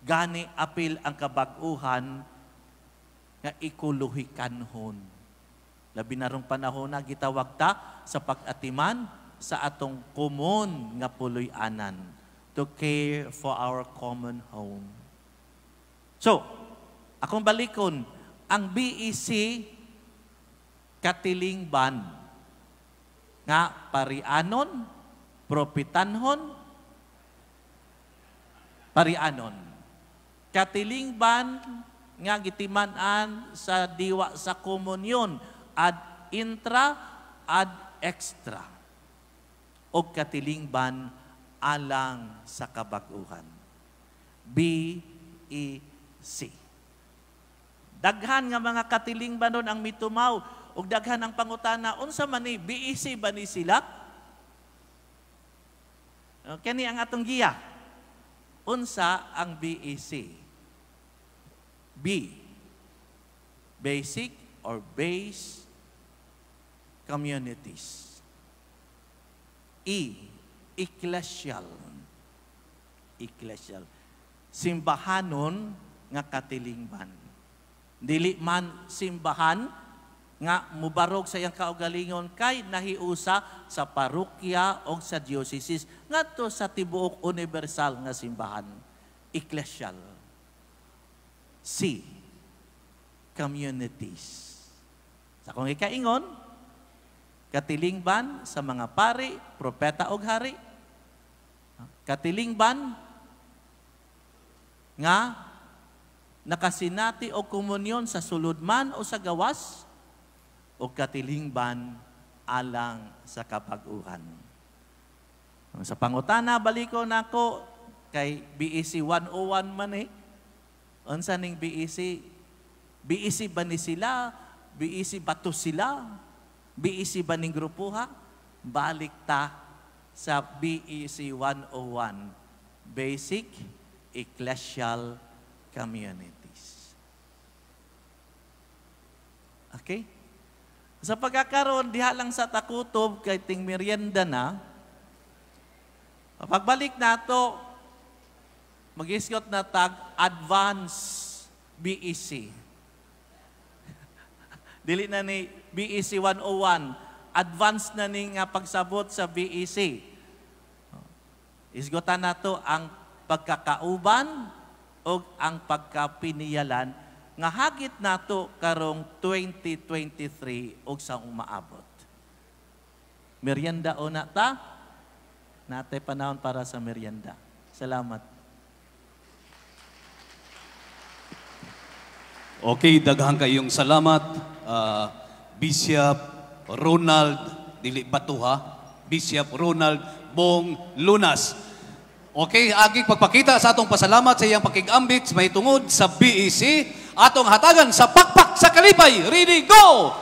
Gani apil ang kabag-uhan nga ekolohikanhon. Labi na rong panahon na gitawag ta sa pag-atiman sa atong komon nga puloy-anan, to care for our common home. So, akong balikon, ang BEC katilingban nga parianon, propitanhon, parianon. Katilingban nga gitiman-an sa diwa sa komunyon ad intra ad extra o katilingban alang sa kabag-uhan. BEC. Daghan nga mga katilingban nun ang mitumaw ug daghan ang pangutana, unsa man ni BEC ba ni sila? Kani ang atong giya. Unsa ang BEC? B, basic or base communities. E, ecclesial. Ecclesial. Simbahanon nga katilingban. Dili man simbahan nga mubarog sa iyang kaugalingon kay nahiusa sa parokya o sa diocese ngadto sa tibuok universal nga simbahan. Ecclesial. C, communities. Sa akong ikaingon, katilingban sa mga pari, propeta og hari. Katilingban nga nakasinati og komunyon sa sulod man o sa gawas, o katilingban alang sa kapag-uhan. Sa pangutana, baliko nako kay BEC 101 man eh. Unsa ning BEC? BEC ba ni sila? BEC ba to sila? BEC ba ning grupo ha? Balik ta sa BEC 101, Basic Ecclesial Communities. Okay? Sa pagkakaroon, diha lang sa takutob kay ting merienda na. Pagbalik nato, mag-isgot na tag Advance BEC. Dili na ni BEC 101, advance na ni nga pagsabot sa BEC. Isgotan nato ang pagkakauban o ang pagkapiniyalan nga hagit nato karong 2023 og sa umaabot. Merienda o na ta? Natay panahon para sa merienda. Salamat. Okay, daghang kayong salamat, Bishop Ronald, dili batuha, Bishop Ronald Bong Lunas. Okay, aging pagpakita sa atong pasalamat sa iyang pakig-ambit mahitungod sa BEC, atong hatagan sa pakpak sa kalipay. Ready, go!